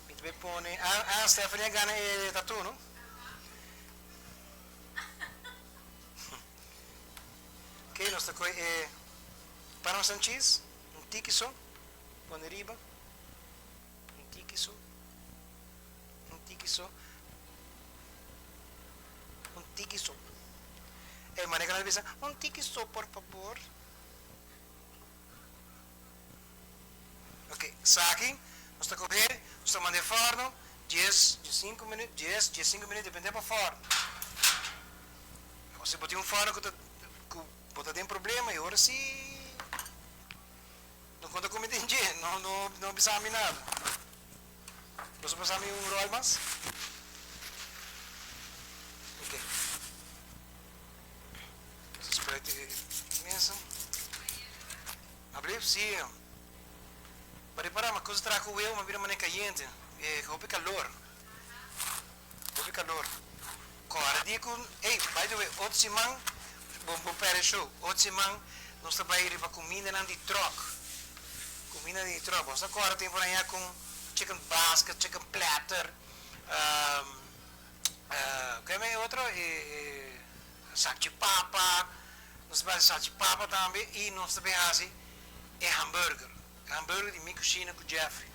Mi ta bay pone, ah, ah, Stephanie a gana e tattoo, no? Ok, nos ta kohe e parmesan cheese, un tiki so, pone riba, un tiki so, un tiki so, un tiki so. E manera ku nan ta bisa, un tiki so por fabor. Ok, esaki nos ta kohe, nos ta manda e forno, dies, diesinku minüt, dies, diesinku minüt, depende pa forno. Awor si bo tin un forno ku ta ku bo ta den problema e ora si no konta ku mi den dje, no no no bisa mi nada. Boso pasa mi un ròl mas? Ok. Nos a spread e mesa. Ablief? Sí. Bo repará ma kos traha ku weu ma bira manera kayente. E hopi kalor. Hopi kalor. Kòrda di ku, ey, by the way, otro siman, bo bo pèrdè show, otro siman nos ta bai riba kumindanan di tròk. Kuminda di tròk. Bo sa kòrda tempu nan ya kon chicken basket, chicken platter, ke e otro? E salchipapa, nos ta bai hasi salchipapa tambe i nos ta bai hasi e hamburger. E hamburger di mi kushina ku Jeffrey.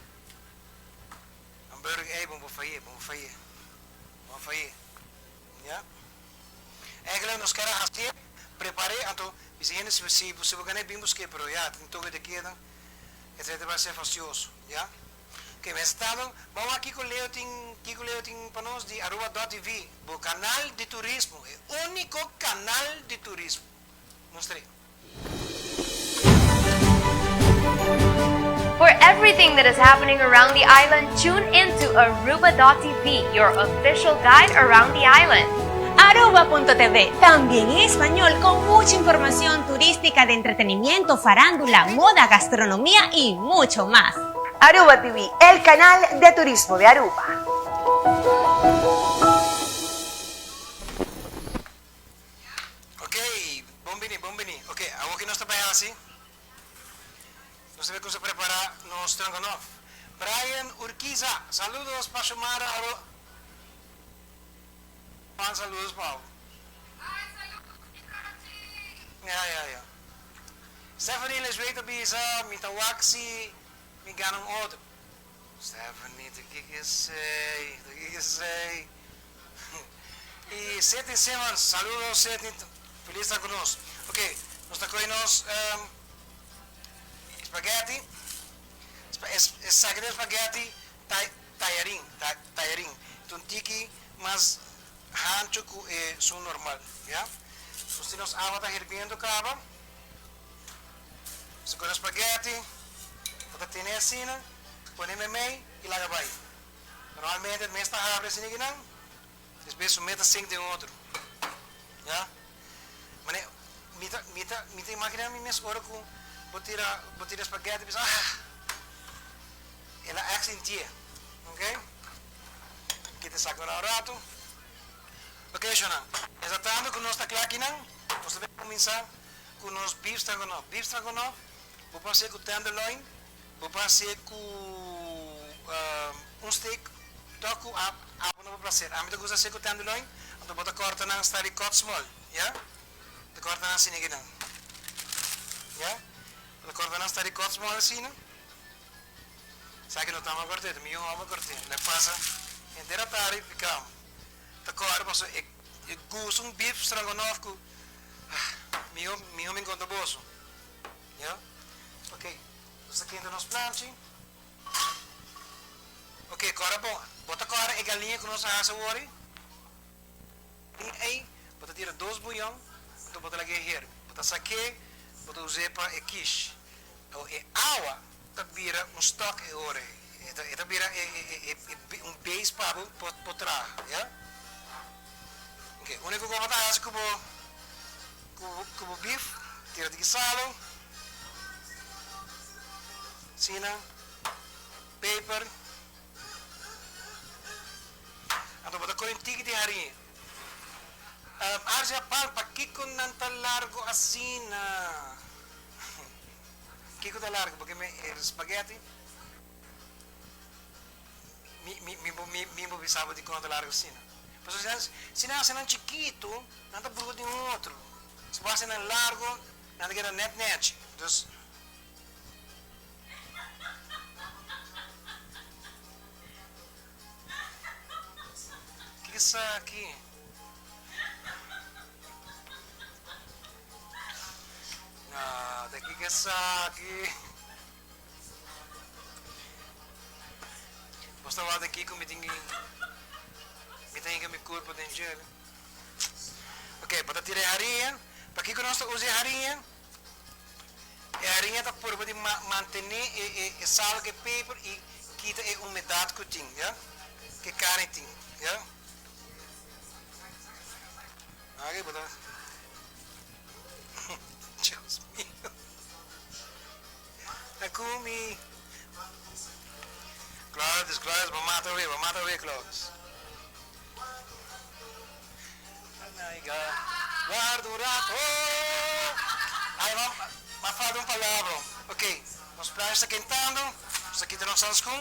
Hamburger ey bon pa faye, bon pa faye, bon pa faye. Ya. Eigenlijk nos ker a hacié, preparé, anto bisa hende si si si bo gana bin buské, pero ya, tin toque de queda, esei ta bai ser fastioso, ya. Ok, mes estado, ban wak kiko Leo tin, kiko Leo tin pa nos di Aruba dot TV, bo canal di turismo, e unico canal di turismo. Mustr'é. For everything that is happening around the island, tune in to Aruba.tv, your official guide around the island. Aruba.tv, también en español, con mucha información turística de entretenimiento, farándula, moda, gastronomía y mucho más. Aruba TV, el canal de turismo de Aruba. Ok, bon bini, bon bini. Ok, awor ki nos ta bai hasi? Nos ta bai kumsa prepara nos stroganoff. Brian Urquiza, saludos pa Shumara Aro. Juan, saludos pa bo. Ya, ya, ya. Stephanie Leswey ta bisa, mi ta wak si mi gana un auto. Stephanie, ta kiko esei? Ta kiko esei? Y Sidney Simmons, saludos Sidney, feliz ta cu nos. Ok, nos ta coge nos spaghetti, esaki ta spaghetti tayarin, tayarin, ta un tiki mas hancho cu esun normal, ya. Nos tin nos awa ta hirbiendo caba, nos ta coge nos spaghetti, bo ta tene asina, pone memey y laga bay. Normalmente mes ta habri asina kinan, despues su mes ta sink den otro. Ya. Mane mi ta mi ta mi ta imagina mi mes ora ku bo tira bo tira spaghetti bisa ah el a èk sintié. Ok. Kita esaki un rato. Ok shownan, mientras tanto ku nos ta kla kinan, nos ta bin kuminsá ku nos beef stroganoff. Beef stroganoff bo por hasié ku tenderloin. Bo por hacié cu un steak tok cu abo no por placer. Ami ta gusta hacié cu tenderloin, anto bo ta corta nan style di cut small, ya. Bo ta corta nan asina kinan, ya. Bo ta corta nan style di cut small asina. Esaki no ta mi a corté, ta mi yu homber a corté. Lo pasa henter atardi picam. Ta corta pasobra e gusta un beef stroganoff cu miho mi encontra boso, ya. Ok. Nos ta kenta nos planchi. Ok, kòrda bon. Bo ta kòrda e galiña ku nos a hasi awor ei? Tin ei, bo ta tira dos buyon, anto bo ta lag'é herbi. Bo ta sak'é, bo ta us'é pa e kish. Awor e awa ta bira un stock e ora ei. E ta e ta bira e e e un base pa bo por traha, ya. Ok, úniko ku bo ta hasi ku bo ku bo ku bo beef, tira tiki salo, asina, peper. Anto bo ta kore un tiki di hariña. Arja Pal, pakiko nan ta largo asina? Kiko ta largo? Porque mi e spaghetti mi mi mi bo mi mi bo bisa bo dikon nan ta largo asina. Pasobra si nan si nan hasi nan chikitu nan ta bruha di un otro. Si bo hasi nan largo nan ta keda net nechi. Dus. Kiko esaki? No, ta kiko esaki? Bos ta wak di kiko mi tin ki mi ta hinka mi kurpo den dje. Ok, bo ta tira e hariña. Pakiko nos ta usa e hariña? E hariña ta purba di mantene e sal ku e peper i kita e humedat ku tin, ya, ku e karni tin, ya. Aki bo ta Dios mio. A kumi. Claudius, Claudius, bo mata awe, bo mata awe, Claudius. Warda un rato. Ay, ma, ma falta un palabra. Ok, nos plancha ta kentando. Nos ta kita nos hanskun.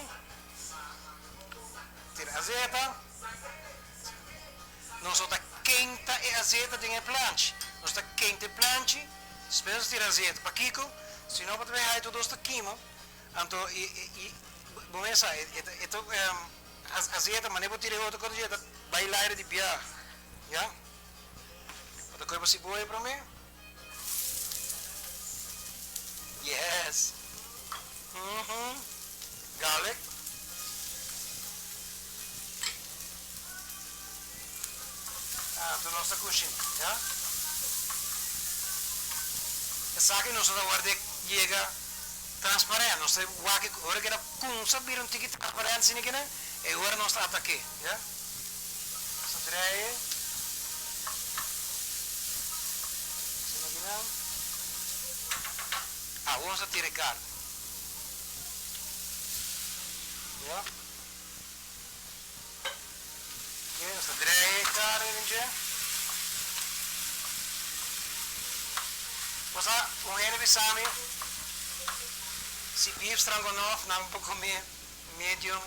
Tira azeta. Nos no ta kenta e azeta den e planchi. Nos ta kenta e planchi, despues nos tira azeta. Pakiko? Si no bo ta bay haya tur dos ta kima. Anto, i, i, bo mes sa, e ta, e ta, Azeta, manera bo tira e otro kos ta bai laire di bia, ya. Bo ta kohe bo siboya prome. Yes. Uhum. Garlic. Anto nos ta kushina, ya. Esaki nos ta ward'é yega transparent. Nos ta wak ora ku e ta Kumsa bira un tiki transparente asina kina, e ora nos ta atake, ya. Nos ta draai e asina kina. Awor nos ta tira e karni, ya. Ok, nos ta draai e karni den dje. Bo sa, un hende bisa mi. Si beef stranganoff nan por come medium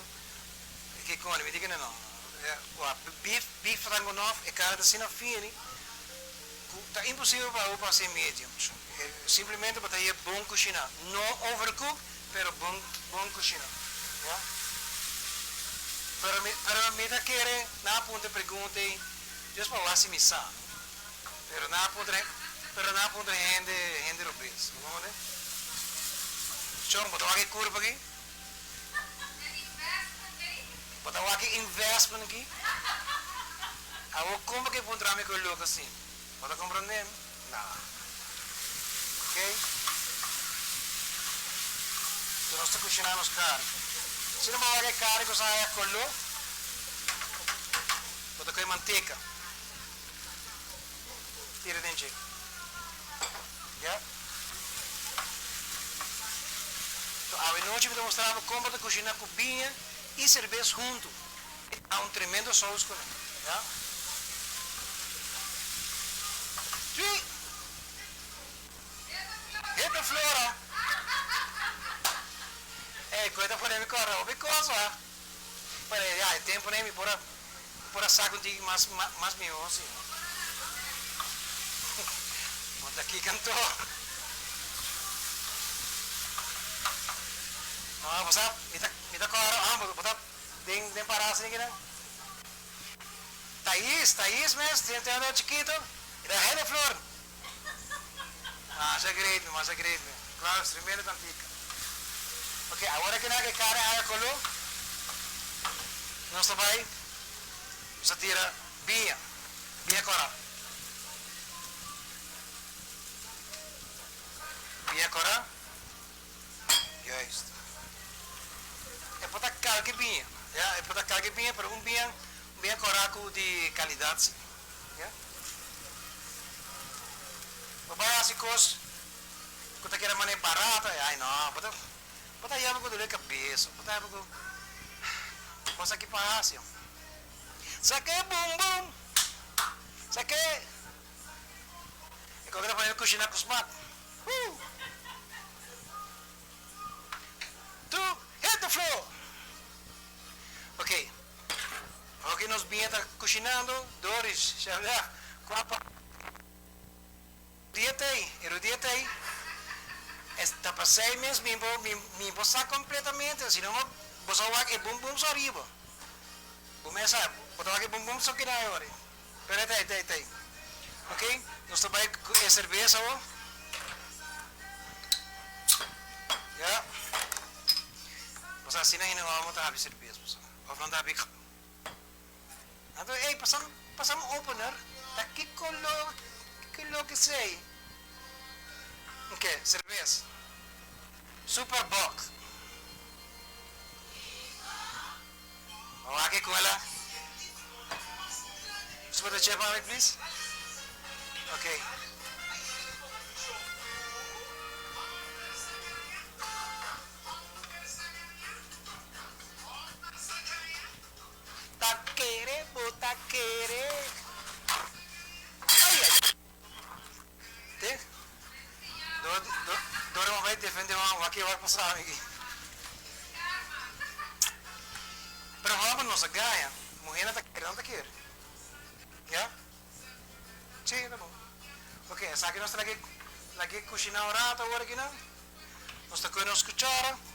ke koni mi di ke no beef beef stranganoff e kara ta asina fini ku ta imposibel pa bo pa hasi medium simplemente bo ta haye bon kushina no overcook pero bon bon kushina ya pero mi pero mi ta kere nan a puntra e pregunta ei dios pa wak si mi sa Pero nan a puntra pero nan a puntra hende hende robes. Bo comprende? Chon, bo ta wak e curva aki? Bo ta wak e investment aki? Awor con bo ke puntra mi cu e loco asin? Bo ta comprende mi? No. Ok? Enton nos ta cushina nos carne. Si no bo wak e carne cu sa haya colo, bo ta coge manteca. Tira den dje. Ya. So awe nochi mi ta mustra bo kon bo ta kushina ku biña i serbes huntu. E ta un tremendo sous ku nan. Ya. Twi! Hit the flora! Ey, koe ta pone mi kòrda hopi kos wa. Pero ya, e tempunan mi por a. Por a sa ku tin mas mas mihó si no. Bo ta kiko anto? No, bo sa mi ta mi ta kòrda ah bo ta den den pará asina kinan. Thais, Thais mes tin tin ora chikito e ta hende flor. Masha great mi, masha great mi. Klaus, tremendo kantika. Ok, awor aki nan e carne a haya color, nos ta bay, nos ta tira biña, biña cora. Biña cora, juist. E por ta calke biña, ya, e por ta calke biña, pero un biña, un biña cora cu di calidad si, ya. Bo bay haci cos Ku ta kere manera barata e ai no bo ta bo ta yama ku dole kabes bo ta yama ku kos aki pa hasi sake bum bum sake e koke ta pone kushina ku smak huu tu hit the floor ok oke nos biña ta kushinando Doris shabda kua pa. Dia t'ei, e rodia t'ei, e ta pasei mes mi bo mi bo sa completamente, si no bo sa wak e bum bum so ariba. Bo mes sa, bo ta wak e bum bum so keda e ora. Pero e t'ei, t'ei, t'ei. Ok, nos ta bai cu e cerveza awor. Ya. Bo sa asina hende homber ta habi cerveza, bo sa. Of nan ta habi. Anto ey pasa pasa un opener ta kiko lo kiko lo kesey ok cervez super bock bo wak e kola super ta check pa mi please ok. Ta kere bo ta kere. Ay ay. Te. Do do Dora bo bai defende Juan wak e wak pasa ami aki. Pero homber no sa gaña. Muhernan ta kere nan ta kere. Ya. Si ta bon. Ok esaki nos ta lag'e lag'e kushina un rato awor aki nan. Nos ta kohe nos kuchara.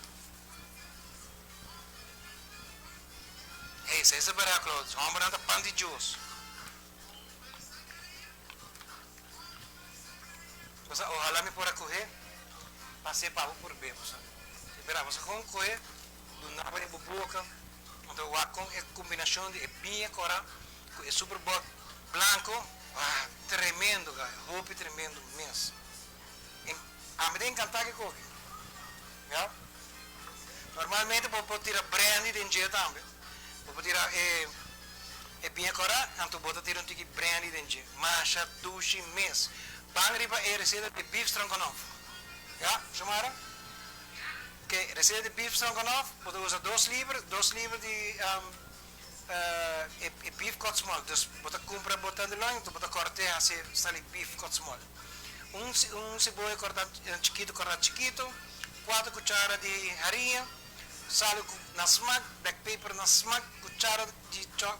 Hey, sa esa bera Claudius, hombernan ta pan di Dios. Bo sa, ohala mi por a coge pase pa bo por be, bo sa. E bera, bo sa con coge, duna bo den bo boca, anto wak con e combinacion di e biña cora cu e superbok blanco, ah, tremendo guy, hopi tremendo mes. Ami ta encanta ki koki. Ya. Normalmente bo por tira brandy den dje tambe. Bo por tira e e biña kòrá, anto bo ta tira un tiki brandy den dje. Masha dushi mes. Ban riba e reseta di beef stroganoff. Ya, Xiomara? Oké, reseta di beef stroganoff, bo ta usa dos liber, dos liber di e e beef cut small. Dus bo ta kumpra bo tenderloin, anto bo ta kòrt'é hasi sali beef cut small. Un un ceboya corta chikito corta chikito, cuatro cuchara di hariña, sal na smak, black pepper na smak, cuchara di chop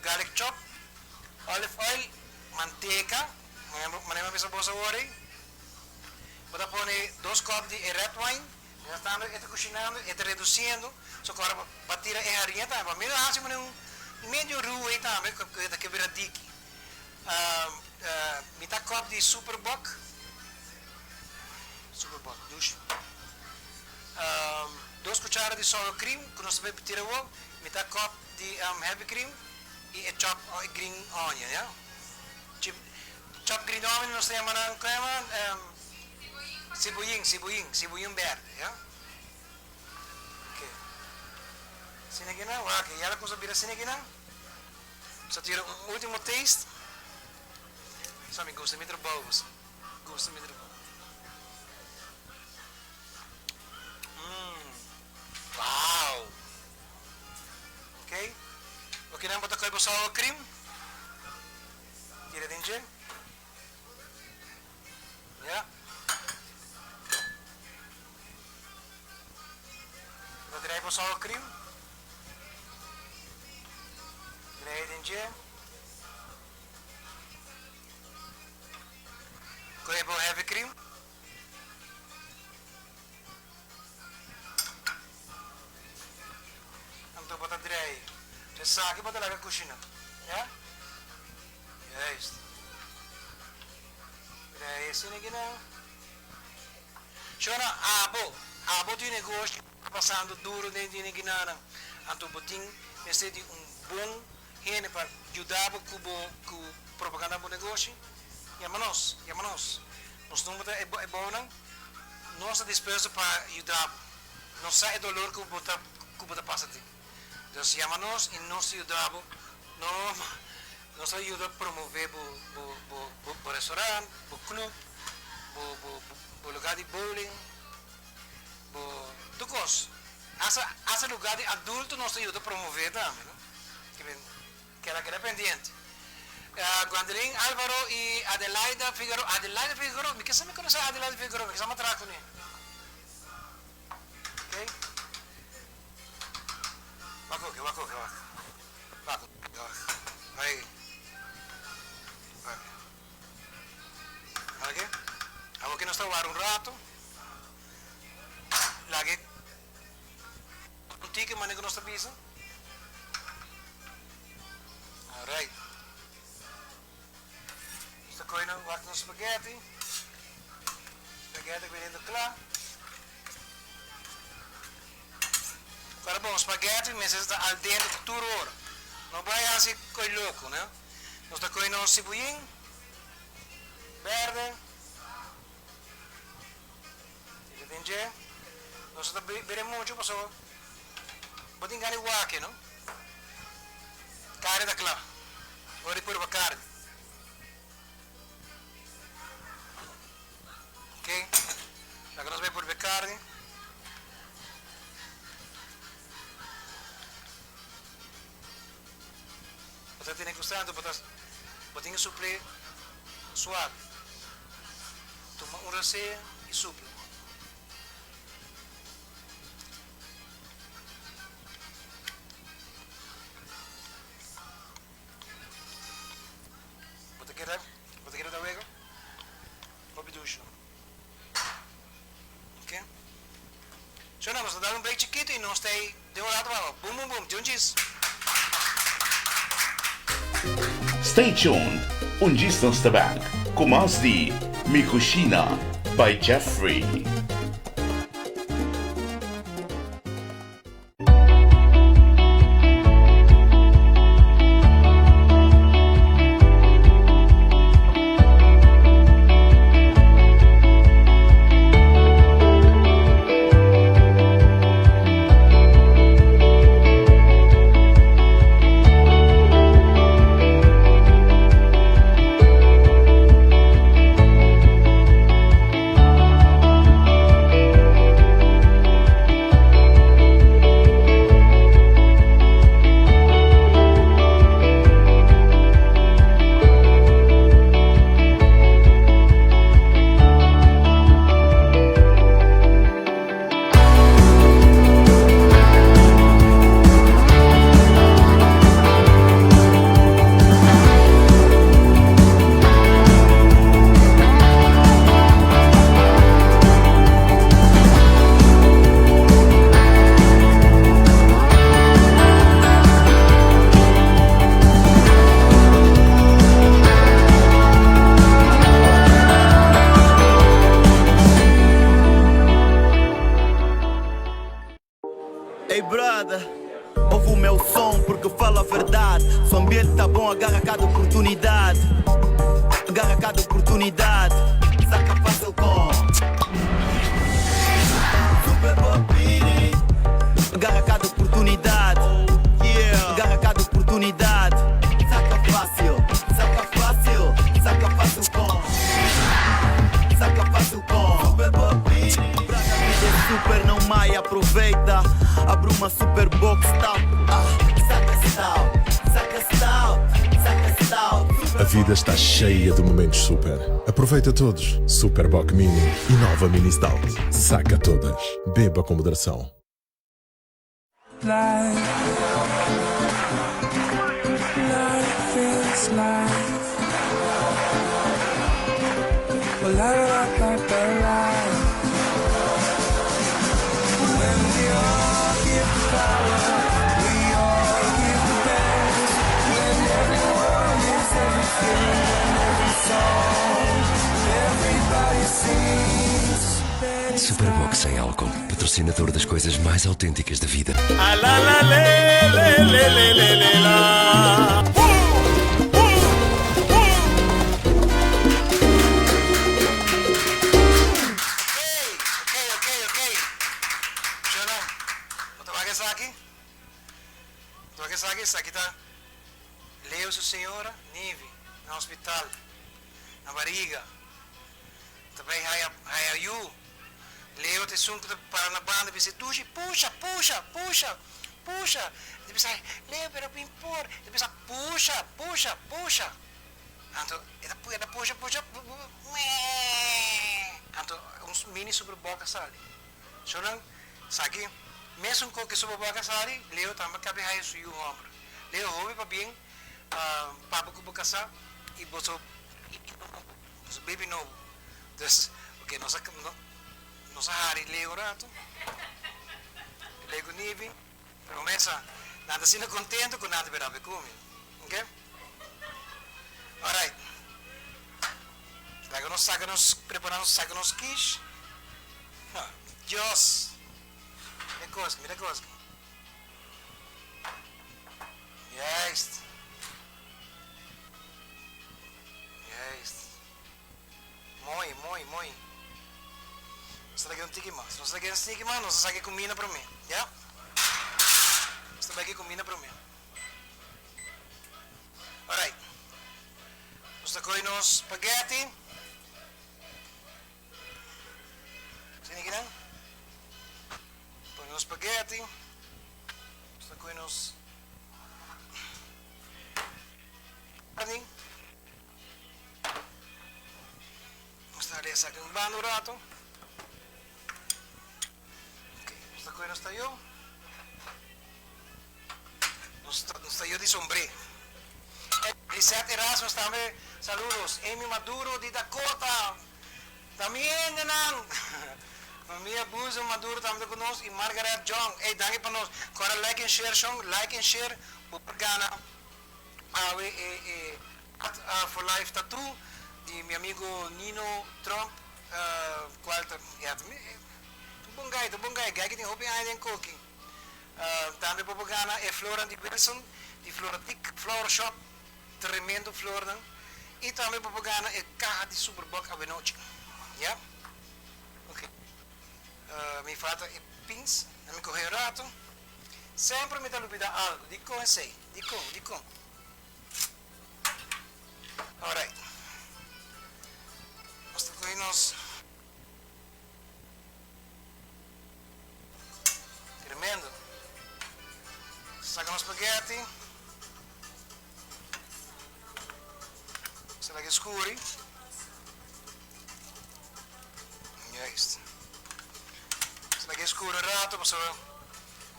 garlic chop, olive oil, manteca, manera mi a bisa boso awor ei, bo ta pone dos kop di e red wine, mientras tanto e ta cushinando, e ta reduciendo, so cu ora bo tira e hariña tambe, pa mi lo haci manera un medio roux ei tambe cu e ta kebra diki. Mitad kòp di Superbok, Superbok, dushi. Dos kuchara di sour cream ku nos ta bai tira awor, mitad kòp di heavy cream i e chop green onion, ya. Chop green onion nos ta yama nan, kon yama nan? Sibuyin, sibuyin, sibuyin berde, ya. Oke. Asina kinan, wak, ya la kusa bira asina kinan. Sa tira un ultimo taste. Sa mi gusta mi trabou bo sa. Gusta mi trabou. Mmm. Wow. Ok. Loke nan bo ta koe bo sour cream. Tira den dje. Ya. Bo ta draai bo sour cream. Draai den dje. Kohe bo heavy cream. Anto bo ta draai. Esaki bo ta laga kushina. Ya. Juist. Draai asina kinan. Shona, abo, abo tin negoshi. pasando duro den di ginanan. Anto bo tin mester di un bon hende pa yuda bo cu bo cu propaganda bo negoshi. Yama nos, yama nos. Nos number ta e bounan. Nos ta dispuesto pa yuda bo. Nos sa e dolor cu bo ta cu bo ta pasa den. Dus yama nos y nos ta yuda bo. No nos ta yuda promove bo bo bo bo restaurant, bo club, bo bo bo lugar di bowling, bo tur cos. Hasta hasta lugar di adulto nos ta yuda promove tambe no. Keda keda pendiente. Gwendelyn Alvaro y Adelaida Figueroa Adelaida Figueroa mi kisa mi conoce Adelaida Figueroa mi kisa mi a traha cune. Ok. Wak oke wak oke wak. Wak wak. Ahí. Wak. Oke. Awor ke nos ta wara un rato. Lage un tiki manera ku nos ta bisa. Alright. Nos ta kohe nos wak nos spaghetti. Spaghetti biniendo kla. Ora bon, spaghetti mester ta al dente tur ora. No bai hasi koe loko, no. Nos ta kohe nos sibuyin berde. Tira den dje. Nos no ta bere mucho pasobra bo tin gana di wak, no. Carne ta kla. Ora di purba carne. Ok. Laga nos bai purba e carne. Bo ta tene ku santo bo ta bo tin ku suple suave. Tuma un rasea i supla. Bo ta keda bo ta keda ta wega? Hopi dusha. Ok. So nos ta dal un break chikito i nos ta ei den un rato baba. Bum bum bum. Djun djis. Stay tuned, un djis nos ta back ku mas di Mi Cushina by Jeffrey. Ey brother, ouve o meu som porque falo a verdade. Se o ambiente tá bom, agarra cada oportunidade. Agarra cada oportunidade. Saca fácil com Super Bobini. Agarra cada oportunidade. Yeah. Agarra cada oportunidade. Saca fácil, saca fácil, saca fácil com. Saca fácil com Super Bobini. Braga vida é super, não mai, aproveita. Abre uma super box, tá? Ah, saca stout, saca stout, saca stout. A vida está cheia de momentos super. Aproveita todos. Super Bock Mini e nova Mini Stout. Saca todas. Beba com moderação. Life, life is life. Well, la la la la la. When we all give the power, we all give the best. When everyone gives everything, when every song, everybody sings. Super Bock sem álcool. Patrocinador das coisas mais autênticas da vida. Leo su señora, Nivi, na hospital, na bariga. Ta bay haya haya yu. Leo ta esun ku ta para na banda bisa e dushi, pusha, pusha, pusha, pusha. E ta bisa, Leo pero bin por. E ta bisa, pusha, pusha, pusha. Anto e ta e ta pusha, pusha, meeeeee. Anto un mini superbok a sali. So nan sa ki mesun kos ku superbok a sali, Leo tambe a kabe haya su yu hòmber. Leo hopi pabien papa ku bo kasá i boso. Nos baby nobo. Dus, oke, nos a, nos a hari Leo un rato. Leo ku Nivi. Pero mesa, nan ta asina kontento ku nan ta bira ku mi. Oke? Alright. Laga nos saka nos, prepara nos saka nos kish. Ha, Dios! Mira kos, mira kos. Juist. Juist. Mooi, mooi, mooi. Nos ta lag'é un tiki mas. Nos ta lag'é un tiki mas, nos ta saka e kumina promé. Ya? Nos ta bek e kumina promé. Alright. Nos ta kohe nos spaghetti. Asina kinan. Pone nos spaghetti. Nos ta kohe nos. Carni. Nos ta reza aki un banda un rato. Ok, nos ta coge nos tayo. Nos ta, nos tayo di sombré. Lisette Erasmus tambe, saludos. Amy Maduro di Dakota. Ta mi hendenan! Famia Buzo Maduro tambe ta ku nos i Margaret Jong. Ey, danki pa nos. Kora like en share shon, like en share. Bo por gana awe e e Art for Life Tattoo di mi amigo Nino Tromp cual ta ya ta mi ta un bon guy ta un bon guy guy ki tin hopi aña den koki. Tambe bo por gana e flornan di Wilson di Floratic Flower Shop. Tremendo flornan y tambe bo por gana e caha di Superboc awenochi. Ya? Ok. Mi falta e pins. Na mi coge un rato. Semper mi ta lubida algo. Dicon esey? Dicon? Dicon? Alright. Nos ta coge nos. Tremendo. Saca nos spaghetti. Será que scuri? Juist. Será que scuri rato pasobra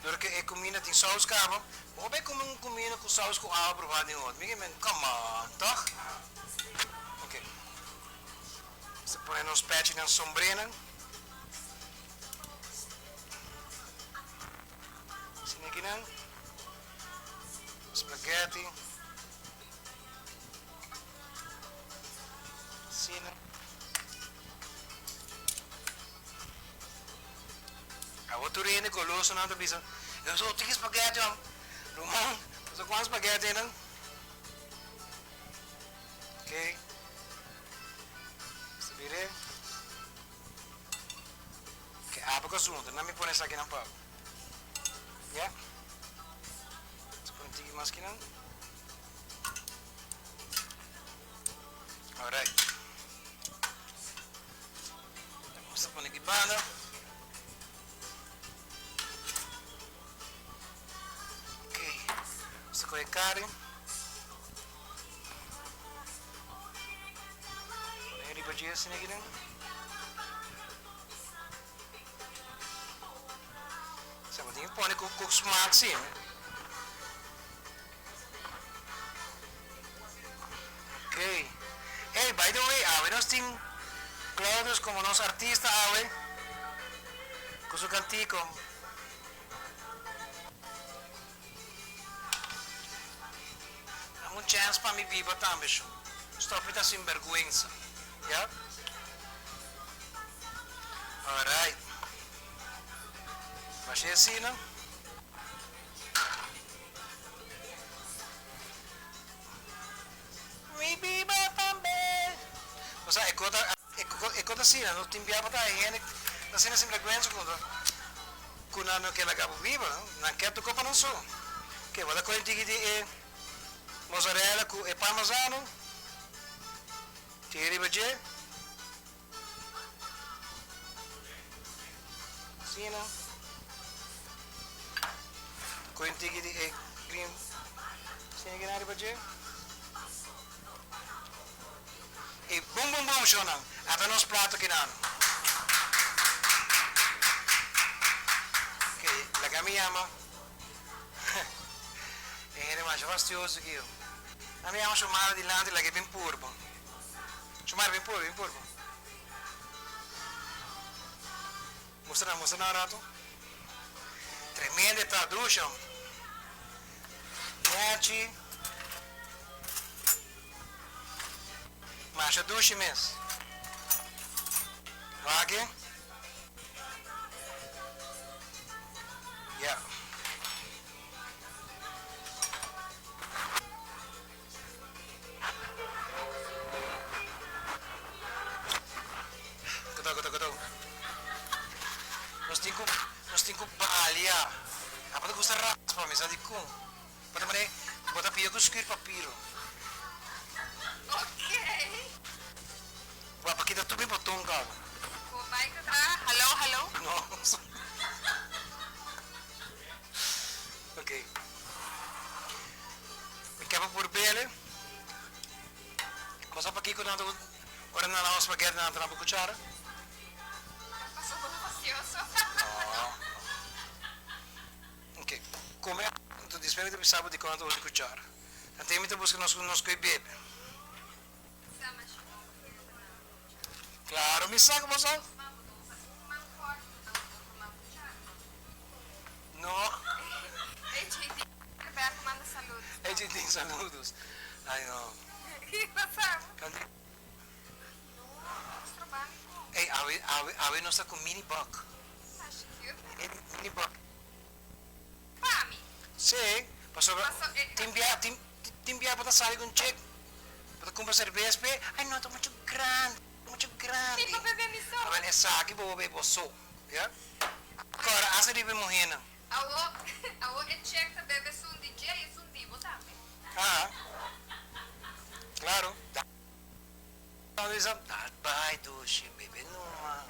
dor que e comida tin saus caba. Bo bay come un comida cu saus cu awa proba den otro. Mi men come on, toch? Ok. Nos ta pone nos pechinan sombrenan. Asina akinan. Spaghetti. Asina. Awor tur hende golosonan ta bisa, Eu so tiki spaghetti man. Ruman, bo sa kuan spaghetti nan? Ok. Nos ta bira e. Ok, abo ka zunta. Nan mi pone esakinan pa bo. Ya. Nos pone tiki mas kinan. Alright. Nos ta pone di banda. Ok. Nos ta kohe kari. Pone riba dje asina kinan. Sa bo tin pone ku ku smaak si. Ok. Ey, by the way, awe nos tin Claudius como nos artista awe ku su kantico. Dame un chance pa mi biba tambe sho. Stop di ta sinberguensa. Ya? Alright. Bash'é asina. Mi biba tambe. O sea, e kota, e kota asina, no tin bia pa ta hende ta asina sinvergüenza ku ta, ku nan no ke laga bo biba, nan ke toko pa nan so. Ke bo ta kohe un tiki di e mozzarella ku e parmesano, tira riba dje. Asina. Koe un tiki di e green sini kina riba dje. E bum bum bum shownan. Ata nos plato kinan. Ok, laga mi yama e hende masha fastioso aki yo. Laga mi yama Shomara dilanti laga e bin purba. Shomara bin purba, bin purba. Mustra nan, mustra nan un rato. Tremendo e ta dushi hombre. Nechi. Masha dushi mes. Wak e. Ya. Kuta, kuta, kuta. Nos tin ku, nos tin ku balia. Apa ta gusta raspa, mi sa dikon. Bo ta mane, bo ta pia ku skur papiro. Okay. Bo a kita tur mi boton kaba. Bo bai ta traha? Hallo, hallo. No. Okay. Mi ke pa por bele. Bo sa pakiko nan ta ora nan lava spaghetti nan ta lava kuchara? Pasobra bo ta fastioso. No. Ok. Come anto despues mi ta bisa bo dikon nan ta usa kuchara. Antes mi ta buska nos nos koe bebe. Claro mi sa ku bo sa. No. Ey tin saludos. Ay no. Ey awe awe awe nos ta ku mini bok. Mini bok. Si, pasobra tin bia tin tin bia bo ta sali ku un chek bo ta kumpra serbes p'e ay no ta muchu grandi muchu grandi. Awel esaki bo bo bebe bo so. Ya. Kòrda hasta riba e muhénan. Awo, awo e chek ta bebe esun di dje i esun di bo tambe. Aha. Klaro. Da bisa, dat bai dushi, bebe numa.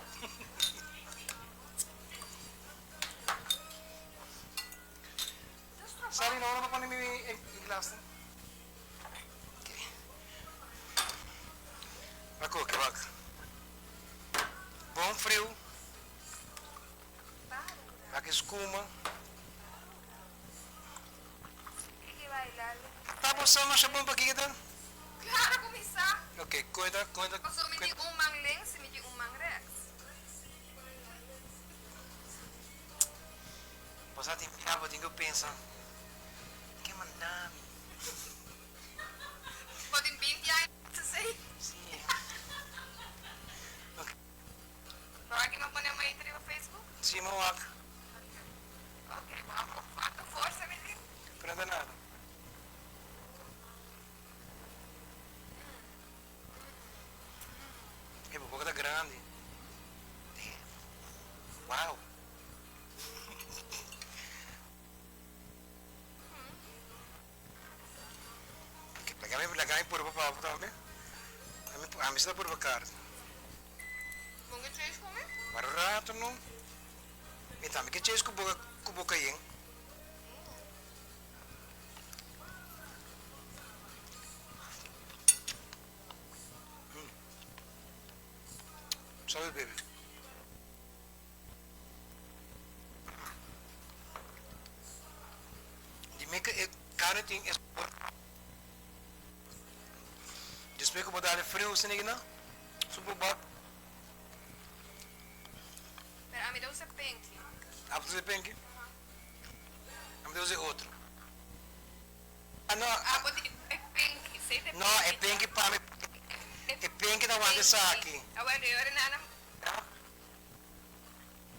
Sali no, no pa pone mi e glasnan. Ok. Wak oke, wak. Bon friu. Wak e skuma. Ta bo sa masha bon pakiko ta? Claro ku mi sa. Ok, koe ta, koe ta. Pasobra mi tin un man links i mi tin un man rechts. Bo sa tin bia bo tin ku pensa, ke manda mi? Bo tin binti aña esei? Si. Ok. Bo wak mi pone maita riba Facebook? Si, mi wak. Ok, bo a wak forsa mi tin? Pero no ta nada. E bo boka ta grandi. Damn. Wow. Laga mi laga mi purba pa bo tambe. Ami ami si ta purba carne. Bon ke cheese ku mi? Para un rato no. Mi tambe ke cheese ku boka ku boka yen. Salud baby. Di mi ke e carne tin e sabor. Despues ku bo dal e friu asina aki nan, super bak. Pero ami ta usa penki. Abo ta usa e penki? Ami ta usa e otro. Ah no. Abo di e penki, sei ta e penki. No, e penki pa mi, e penki ta wanta esaki. Awor, e ora nan a.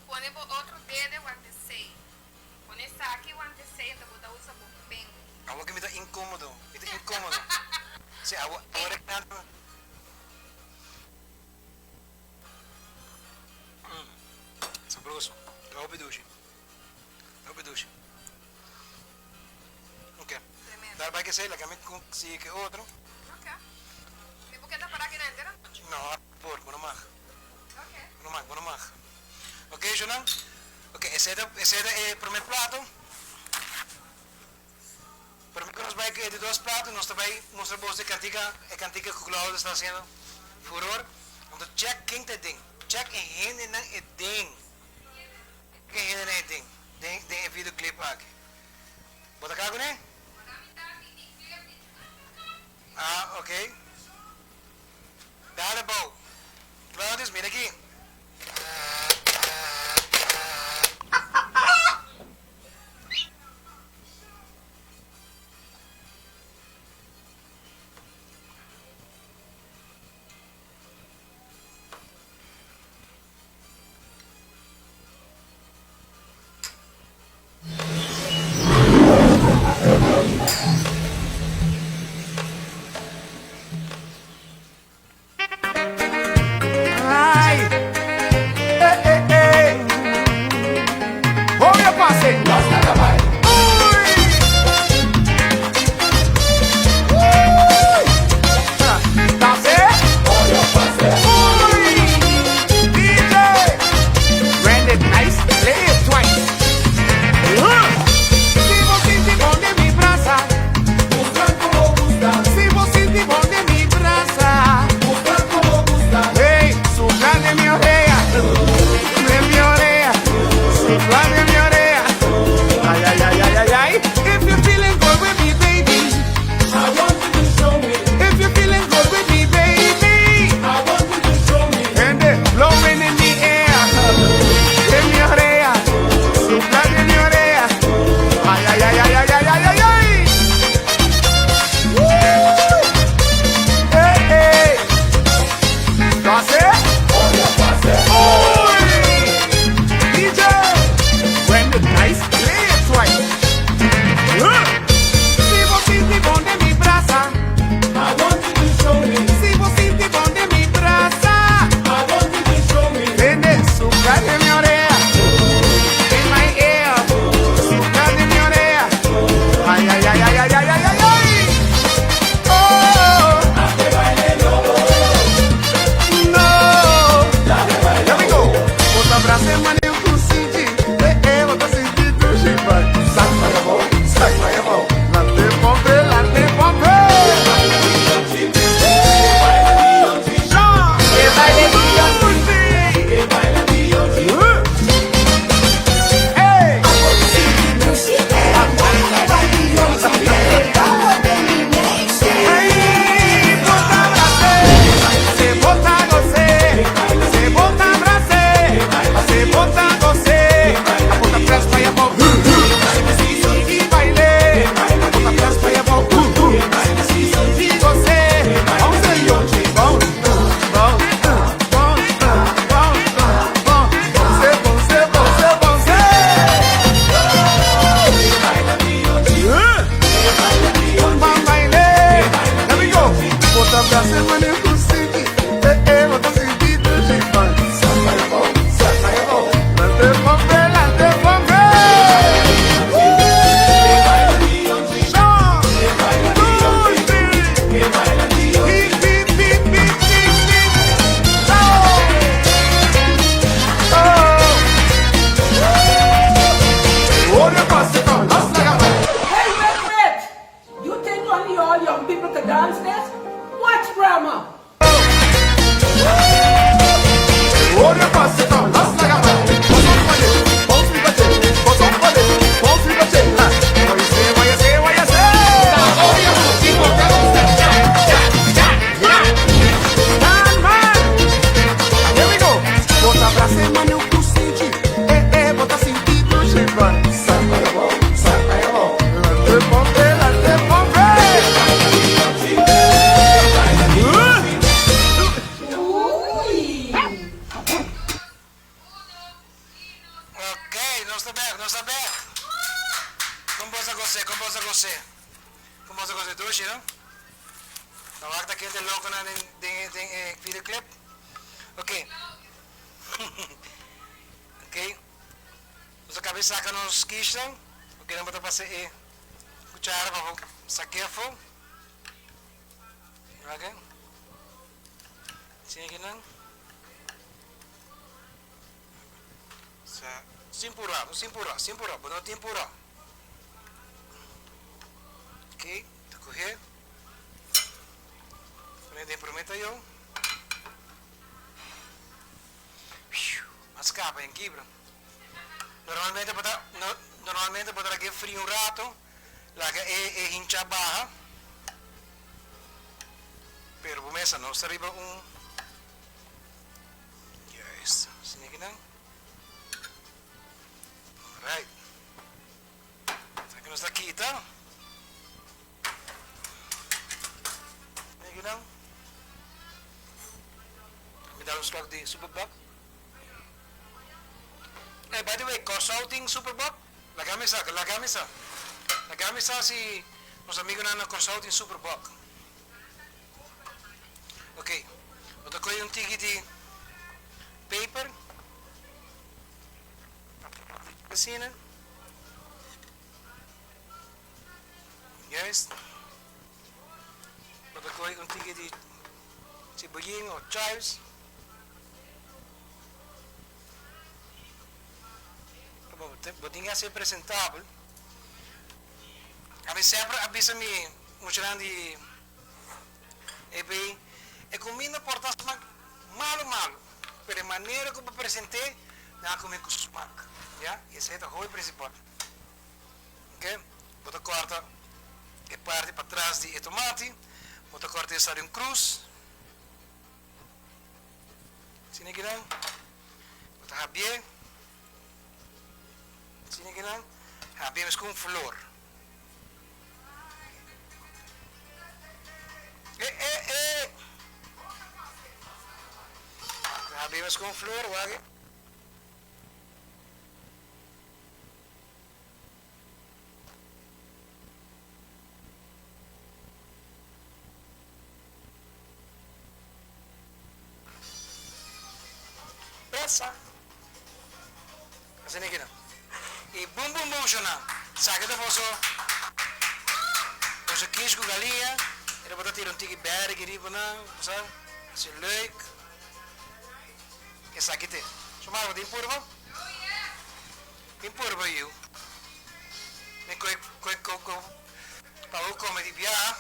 Pone bo otro dede wante sei. Awor ki mi ta inkomodo, mi ta inkomodo. Si awor, awor e kanta. Mm, sabroso. Ta hopi dushi. Ta hopi dushi. Ok. Dal bai kesei, laga mi sigui ke otro. Ok. Mi por keda para aki na henter anochi? No, por, bo no mag. Ok. Bo no mag, bo no mag. Ok, Jonan. Ok, esei ta, esei ta e prome plato. Prome ku nos bai ku e di dos plato, nos ta bai mustra boso e kantika, e kantika ku Claudio ta hasiendo furor. Anto check ken ta den. Check e hendenan e den. Check e hendenan e den, den, den e videoclip aki. Bo ta kla kuné? Ah, ok. Dale bou. Claudius, mira aki. moza cosa dushi, no? Ta wak ta kende loconan den den den e videoclip. Ok. Ok. Nos a caba di saca nos kishnan. Ok, nan bo ta pasa e cuchara pa bo saque afo. Ok. Asina kinan. Sa sin pura, no sin pura, sin pura, bo no tin pura. Ok, ta coge. Pone den prome tayo. A scapa en kibra. Normalmente bo ta, no, normalmente bo ta laga e fri un rato, laga e e hincha baha. Pero bo mesa no sta riba un. Juist, asina aki nan. Alright. Esaki nos ta kita. Asina aki nan. Mi dal un slok di Superboc. Hey, by the way, Kòrsou tin Superboc? Laga mi sa, laga mi sa. Laga mi sa si nos amigunan na Kòrsou tin Superboc. Ok, bo ta kohe un tiki di paper, asina, juist, bo ta kohe un tiki di cebollin of chives, bo tin ke hasi presentabel, ami semper a bisa mi muchanan di. Ebei, e kuminda por ta smak malu malu, pero e manera ku bo present'é nan a kume ku smak, ya, i esei ta hopi prinsipal. Oke, bo ta kòrta e parti patras di e tomati, bo ta kòrta esaki un krus, asina kinan, bo ta habié, asina kinan, habié meskos un flor. E e e! Habimos con flor, wak. Pesa. Asina ki nan. I bum bum bum shona. Saki ta boso boso kish ku galiña i bo ta tira un tiki bèrdè aki riba nan, bo sa, hasi leuk. Esaki te. Shomara bo tin purba? Tin purba yu. Mi koe koe ko pa bo kome di biaha.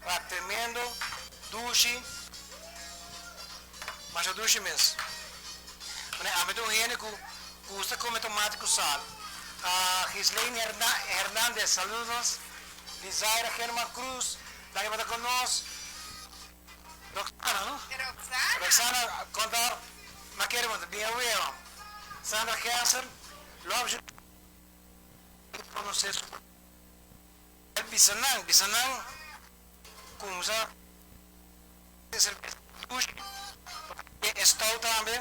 Wak tremendo dushi masha dushi mes. Mane ami ta un hende ku gusta kome tomati ku sal. Gislaine Hernandez saludos. Lizaira German Cruz danki pa ta ku nos. Roxana no? Roxana konta ma kere bo ta bin aweo. Sandra Gesser love you. Konosé su. El bisa nan, bisa nan kumsa e serbes dushi, pasobra e stout tambe,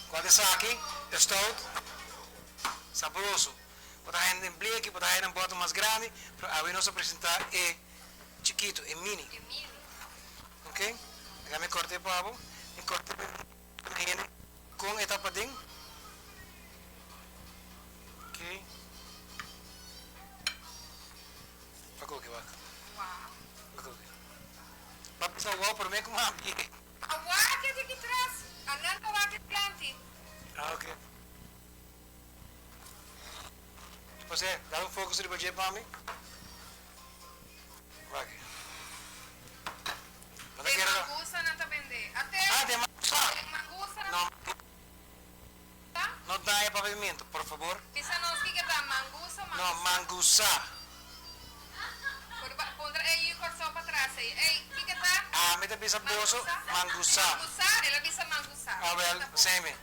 kual ta esaki? E stout sabroso. Bo ta haña den bleki, bo ta haña den bòtel mas grandi, pero awe nos a presentá e chikitu, e mini. Ok, laga mi kòrt'e pa bo, mi kòrt'e pa e hende kon e ta paden. Ok. Wak oke wak. Wak oke. Ba bisa wou prome ku mami. A wak e di tras, a nan ta wak e dilanti. Ah ok. Jose, dal un focus riba dje pa mi. Wak. Bo ta Den kere. mangusa nan ta bende. Ate. Ah den mangusa. Den mangusa nan. No. No daña papiamento, por fabor. Bisa nos kiko ta mangusa o mangusa? No, mangusa. Por ba puntra e yu Kòrsou patras ei. Ey, kiko ta? Ami ta bisa boso mangusa. Mangusa? El a bisa mangusa. Awel, semi.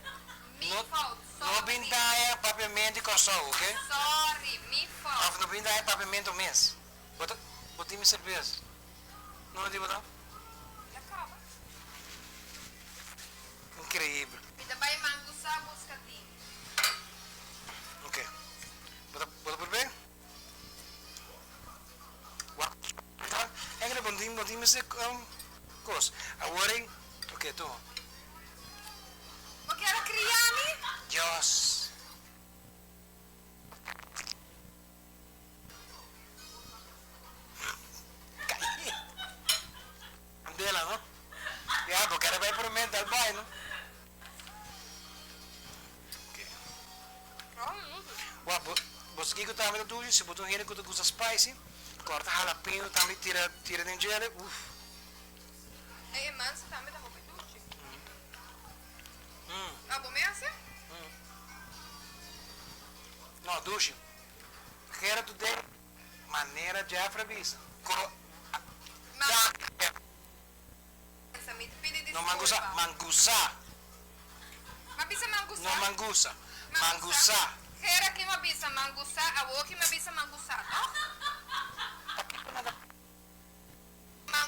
Mi No, fout, no bin sorry. daña papiamento di Kòrsou, oke? Sorry, mi fout. Of no bin daña papiamento mes. Bo ta, bo tin mi serbes. No di bo ta? Ya kaba. Increíble. Mi ta bai mangusa busca tin. um, kos. Awor ei, oké, tuma. Bo kier a kria mi? Dios. Cayente. Candela, no? Ya, bo kier a bay prome, dal bay, no? Oké. Wak, bo, bo sa kiko tambe ta dushi? Si bo ta un hende ku ta gusta spicy, kòrta jalapeno tambe tira, tira den djele, uf. E mansa tambe ta hopi dushi. Abo me hasi? No, dushi. Gera tu den manera Jeffrey a bisa. Ko Ma mi ta pidi No mangusa, disculpa. mangusa. Ma bisa mangusa? No mangusa, mangusa. Gera ki ma bisa mangusa, awo ki ma bisa mangusa, toch?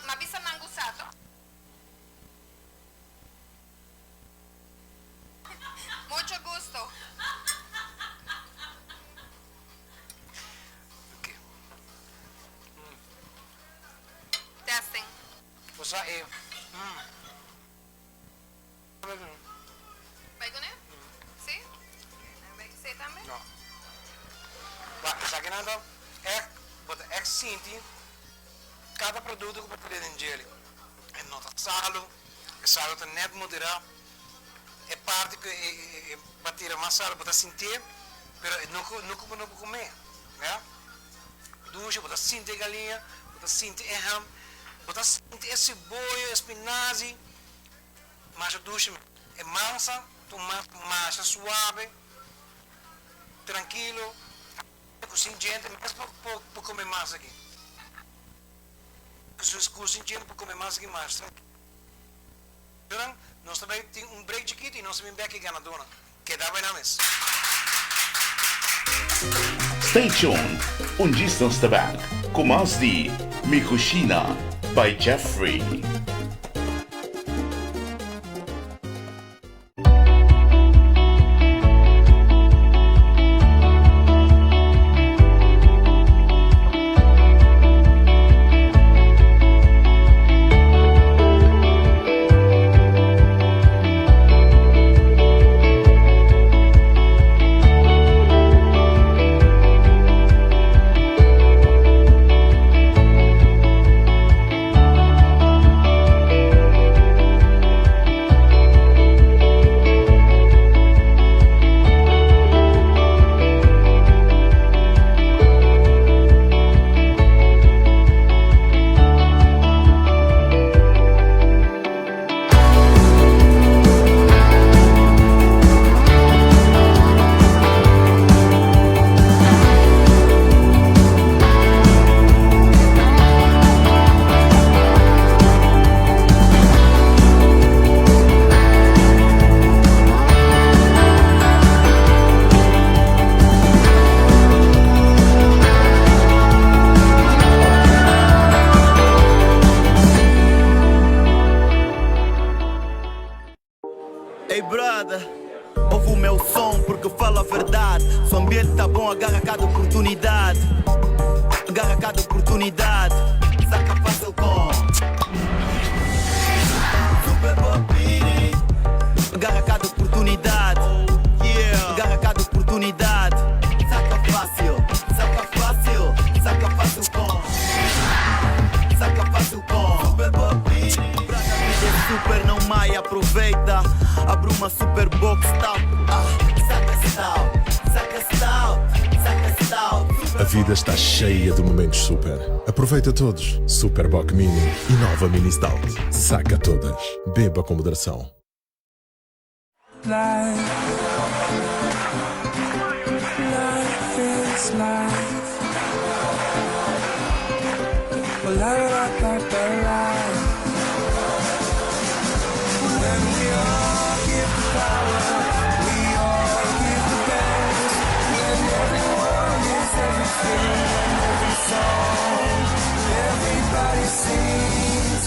Ma bisa mangusa, toch? Mucho gusto. Testing. Bo sa e. Bai kuné? Si? Bai ku esei tambe? No. Wak, esakinan ta ègt, bo ta ègt sinti kada produkto ku bo ta den djeli. E no ta salu, e salu ta nèt moderá. E parti ku e bo a tira mas salu bo ta sintié, pero e no ku no ku bo no por kumé, ya. Dushi, bo ta sinti e galiña, bo ta sinti e ham, bo ta sinti e siboyo, e spinazi, masha dushi mes. E mansa ta un mansa masha suabe, trankilo, ku sin djente mes por por kome mansa aki. Ku sin djente por kome mansa aki masha trankilo. Duran, nos ta bay tin un break chikito y nos ta bin bek e ganadornan. Keda bay nan mes. Stay tuned, un djis nos ta bek ku mas di Mi Cushina by Jeffrey. Ey brother, ouve o meu som porque falo a verdade. Se o ambiente tá bom, agarra cada oportunidade. Agarra cada oportunidade. Saca fácil com Super Bobini. Agarra cada oportunidade. Yeah. Agarra cada oportunidade. Saca fácil, saca fácil, saca fácil com. Saca fácil com Super Bobini. Brother, a vida é super, não mai, aproveita. Abre uma super box, top. Ah, saca stout, saca stout, saca stout. A vida está cheia de momentos super. Aproveita todos. Super Bock Mini e nova Mini Stout. Saca todas. Beba com moderação. Life, life is life. Well, la la la la la. When we all give the power, we all give the best. When everyone is everything, every song, everybody sings.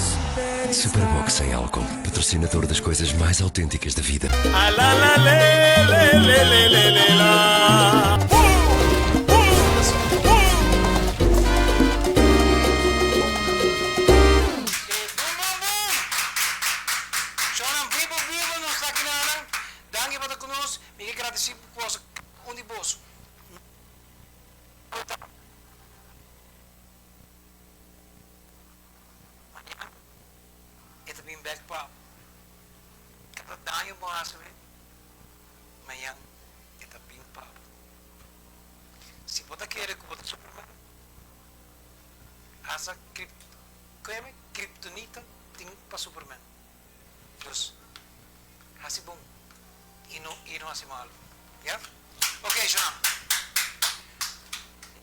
Super Bock sem álcool, patrocinador das coisas mais autênticas da vida. A la la le le le le le le la. Danki pa ta ku nos. Mi ke gradisí boso kada un di boso. Mañan e ta bin bek pa kada daño bo hasi mi, mañan e ta bin pa bo. Si bo ta kere ku bo ta Superman, hasta kriptonita tin pa Superman. Dus hasi bon i no i no hasi malu. Ya? Ok, Shona.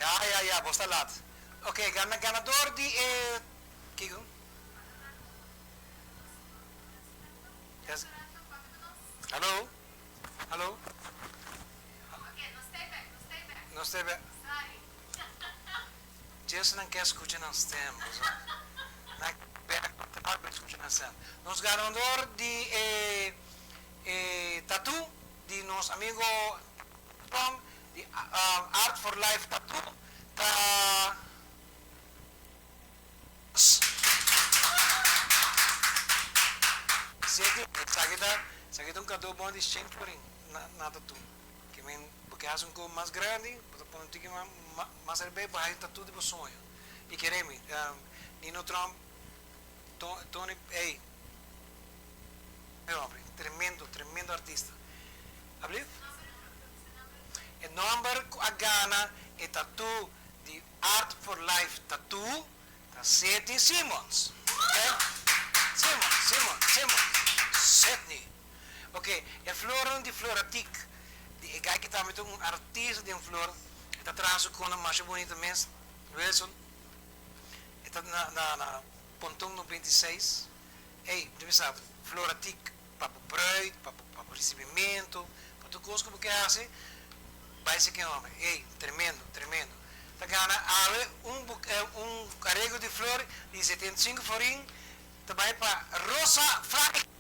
Ya, ya, ya, bo sta lat. Ok, gana, ganador di e kiko? Yes. Hallo? Hallo? No stay back. Djes nan ke skucha nan stem, bo sa. Nan ke bek pa tras pa skucha nan stem. Nos ganador di e e tattoo di nos amigo Tom di Art for Life Tattoo ta Seti, esaki ta esaki ta un kado bon di shen florin na na tattoo. Ke men bo ke hasi un kos mas grandi, bo ta pone un tiki mas erbei bo hasi un tattoo di bo soño. I kere mi, Nino Trump, Tony, ey, e hombre, tremendo, tremendo artista. Ablief? E nomber ku a gana e tattoo di Art for Life Tattoo ta Sidney Simmons. Ok? Simmons, Simmons, Simmons. Sidney. Ok, e flornan di Floratic, di e guy ki tambe ta un artista den flor, e ta traha su konan masha bunita mes, Wilson, e ta na na na Ponton 96, ey, mi ta bisa Floratic pa bo bruid, pa bo pa bo ricibimentu, pa tur kos ku bo ke hasi, bai si ken homber, ey, tremendo, tremendo. Ta gana awe un un areglo di flor di 75 florin ta bai pa Rosa Franklin.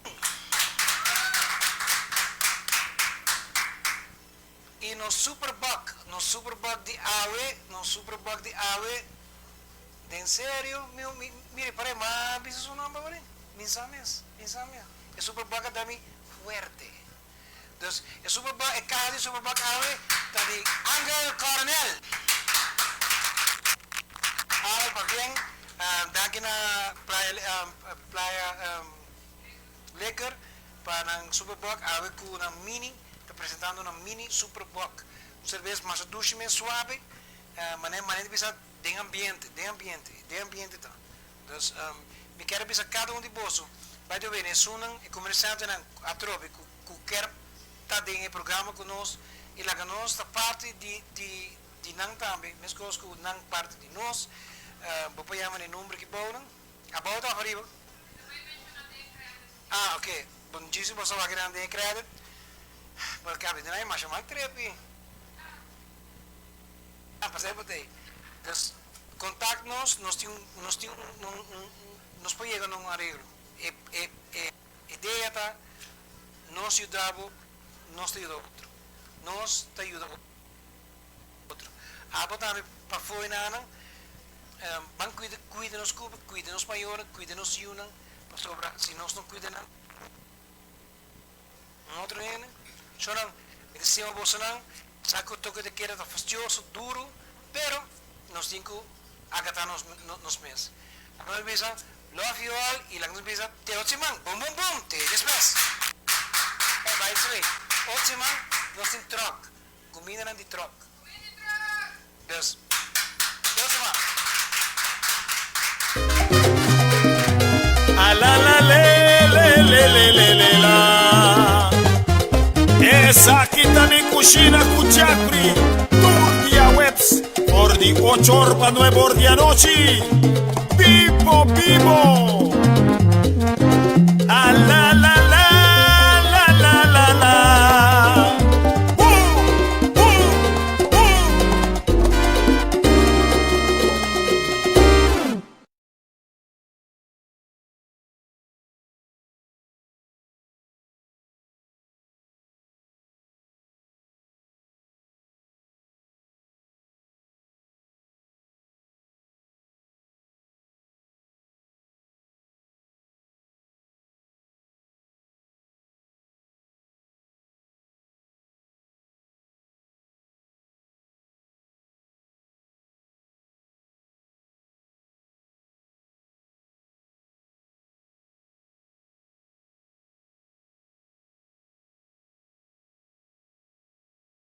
I nos superbug, nos superbug di awe, nos superbug di awe, den serio, mi, mi, mire pare, m'a bisa su nomber wor, mi sa mes, mi sa mes. E superbug a da mi fuerte. Dus e superbug, e kaha di superbug awe ta di Angel Coronel. Awe pabien, danki na Playa, Playa Liquor pa nan Superboc awe cu nan mini ta presentando nan mini Superboc un cervez masha dushi mes suave mane mane ta bisa den ambiente den ambiente den ambiente ta dus mi kier a bisa cada un di boso by the way esunnan e comerciantenan atrobe cu cu kier ta den e programa cu nos y laga nos ta parti di di di nan tambe mescos cu nan parti di nos bo por yama na e number ki bounan abou ta of ariba. Ah ok, bon djis bo sa wak nan den e credit, bo kabi den ai masha mal trepi. Ah pasai bo tei. Dus contact nos, nos tin nos tin un un un nos por yega na un areglo. E e e idea ta nos yuda bo, nos ta yuda otro. Nos ta yuda otro. Abo tambe pafó e nanan, ban cuida cuida nos cuba, cuida nos mayornan, cuida nos yunan. Pasobra si nos no cuida nan, un otro hende. Shornan, mi ta stima bosonan, sa cu toke de keda ta fastioso, duro, pero nos tin cu agata nos nos mes. Laga nos bisa, love you all, y laga nos bisa te otro siman, bum bum bum, te despues. Bye bye Sri. Otro siman nos tin truck, cumindanan di truck. Dus, te otro siman. A la la le le le le le le la Esaki ta mi kushina ku Jeffrey tur dia webs for di ocho or pa nuebe or di anochi. Bibo bibo!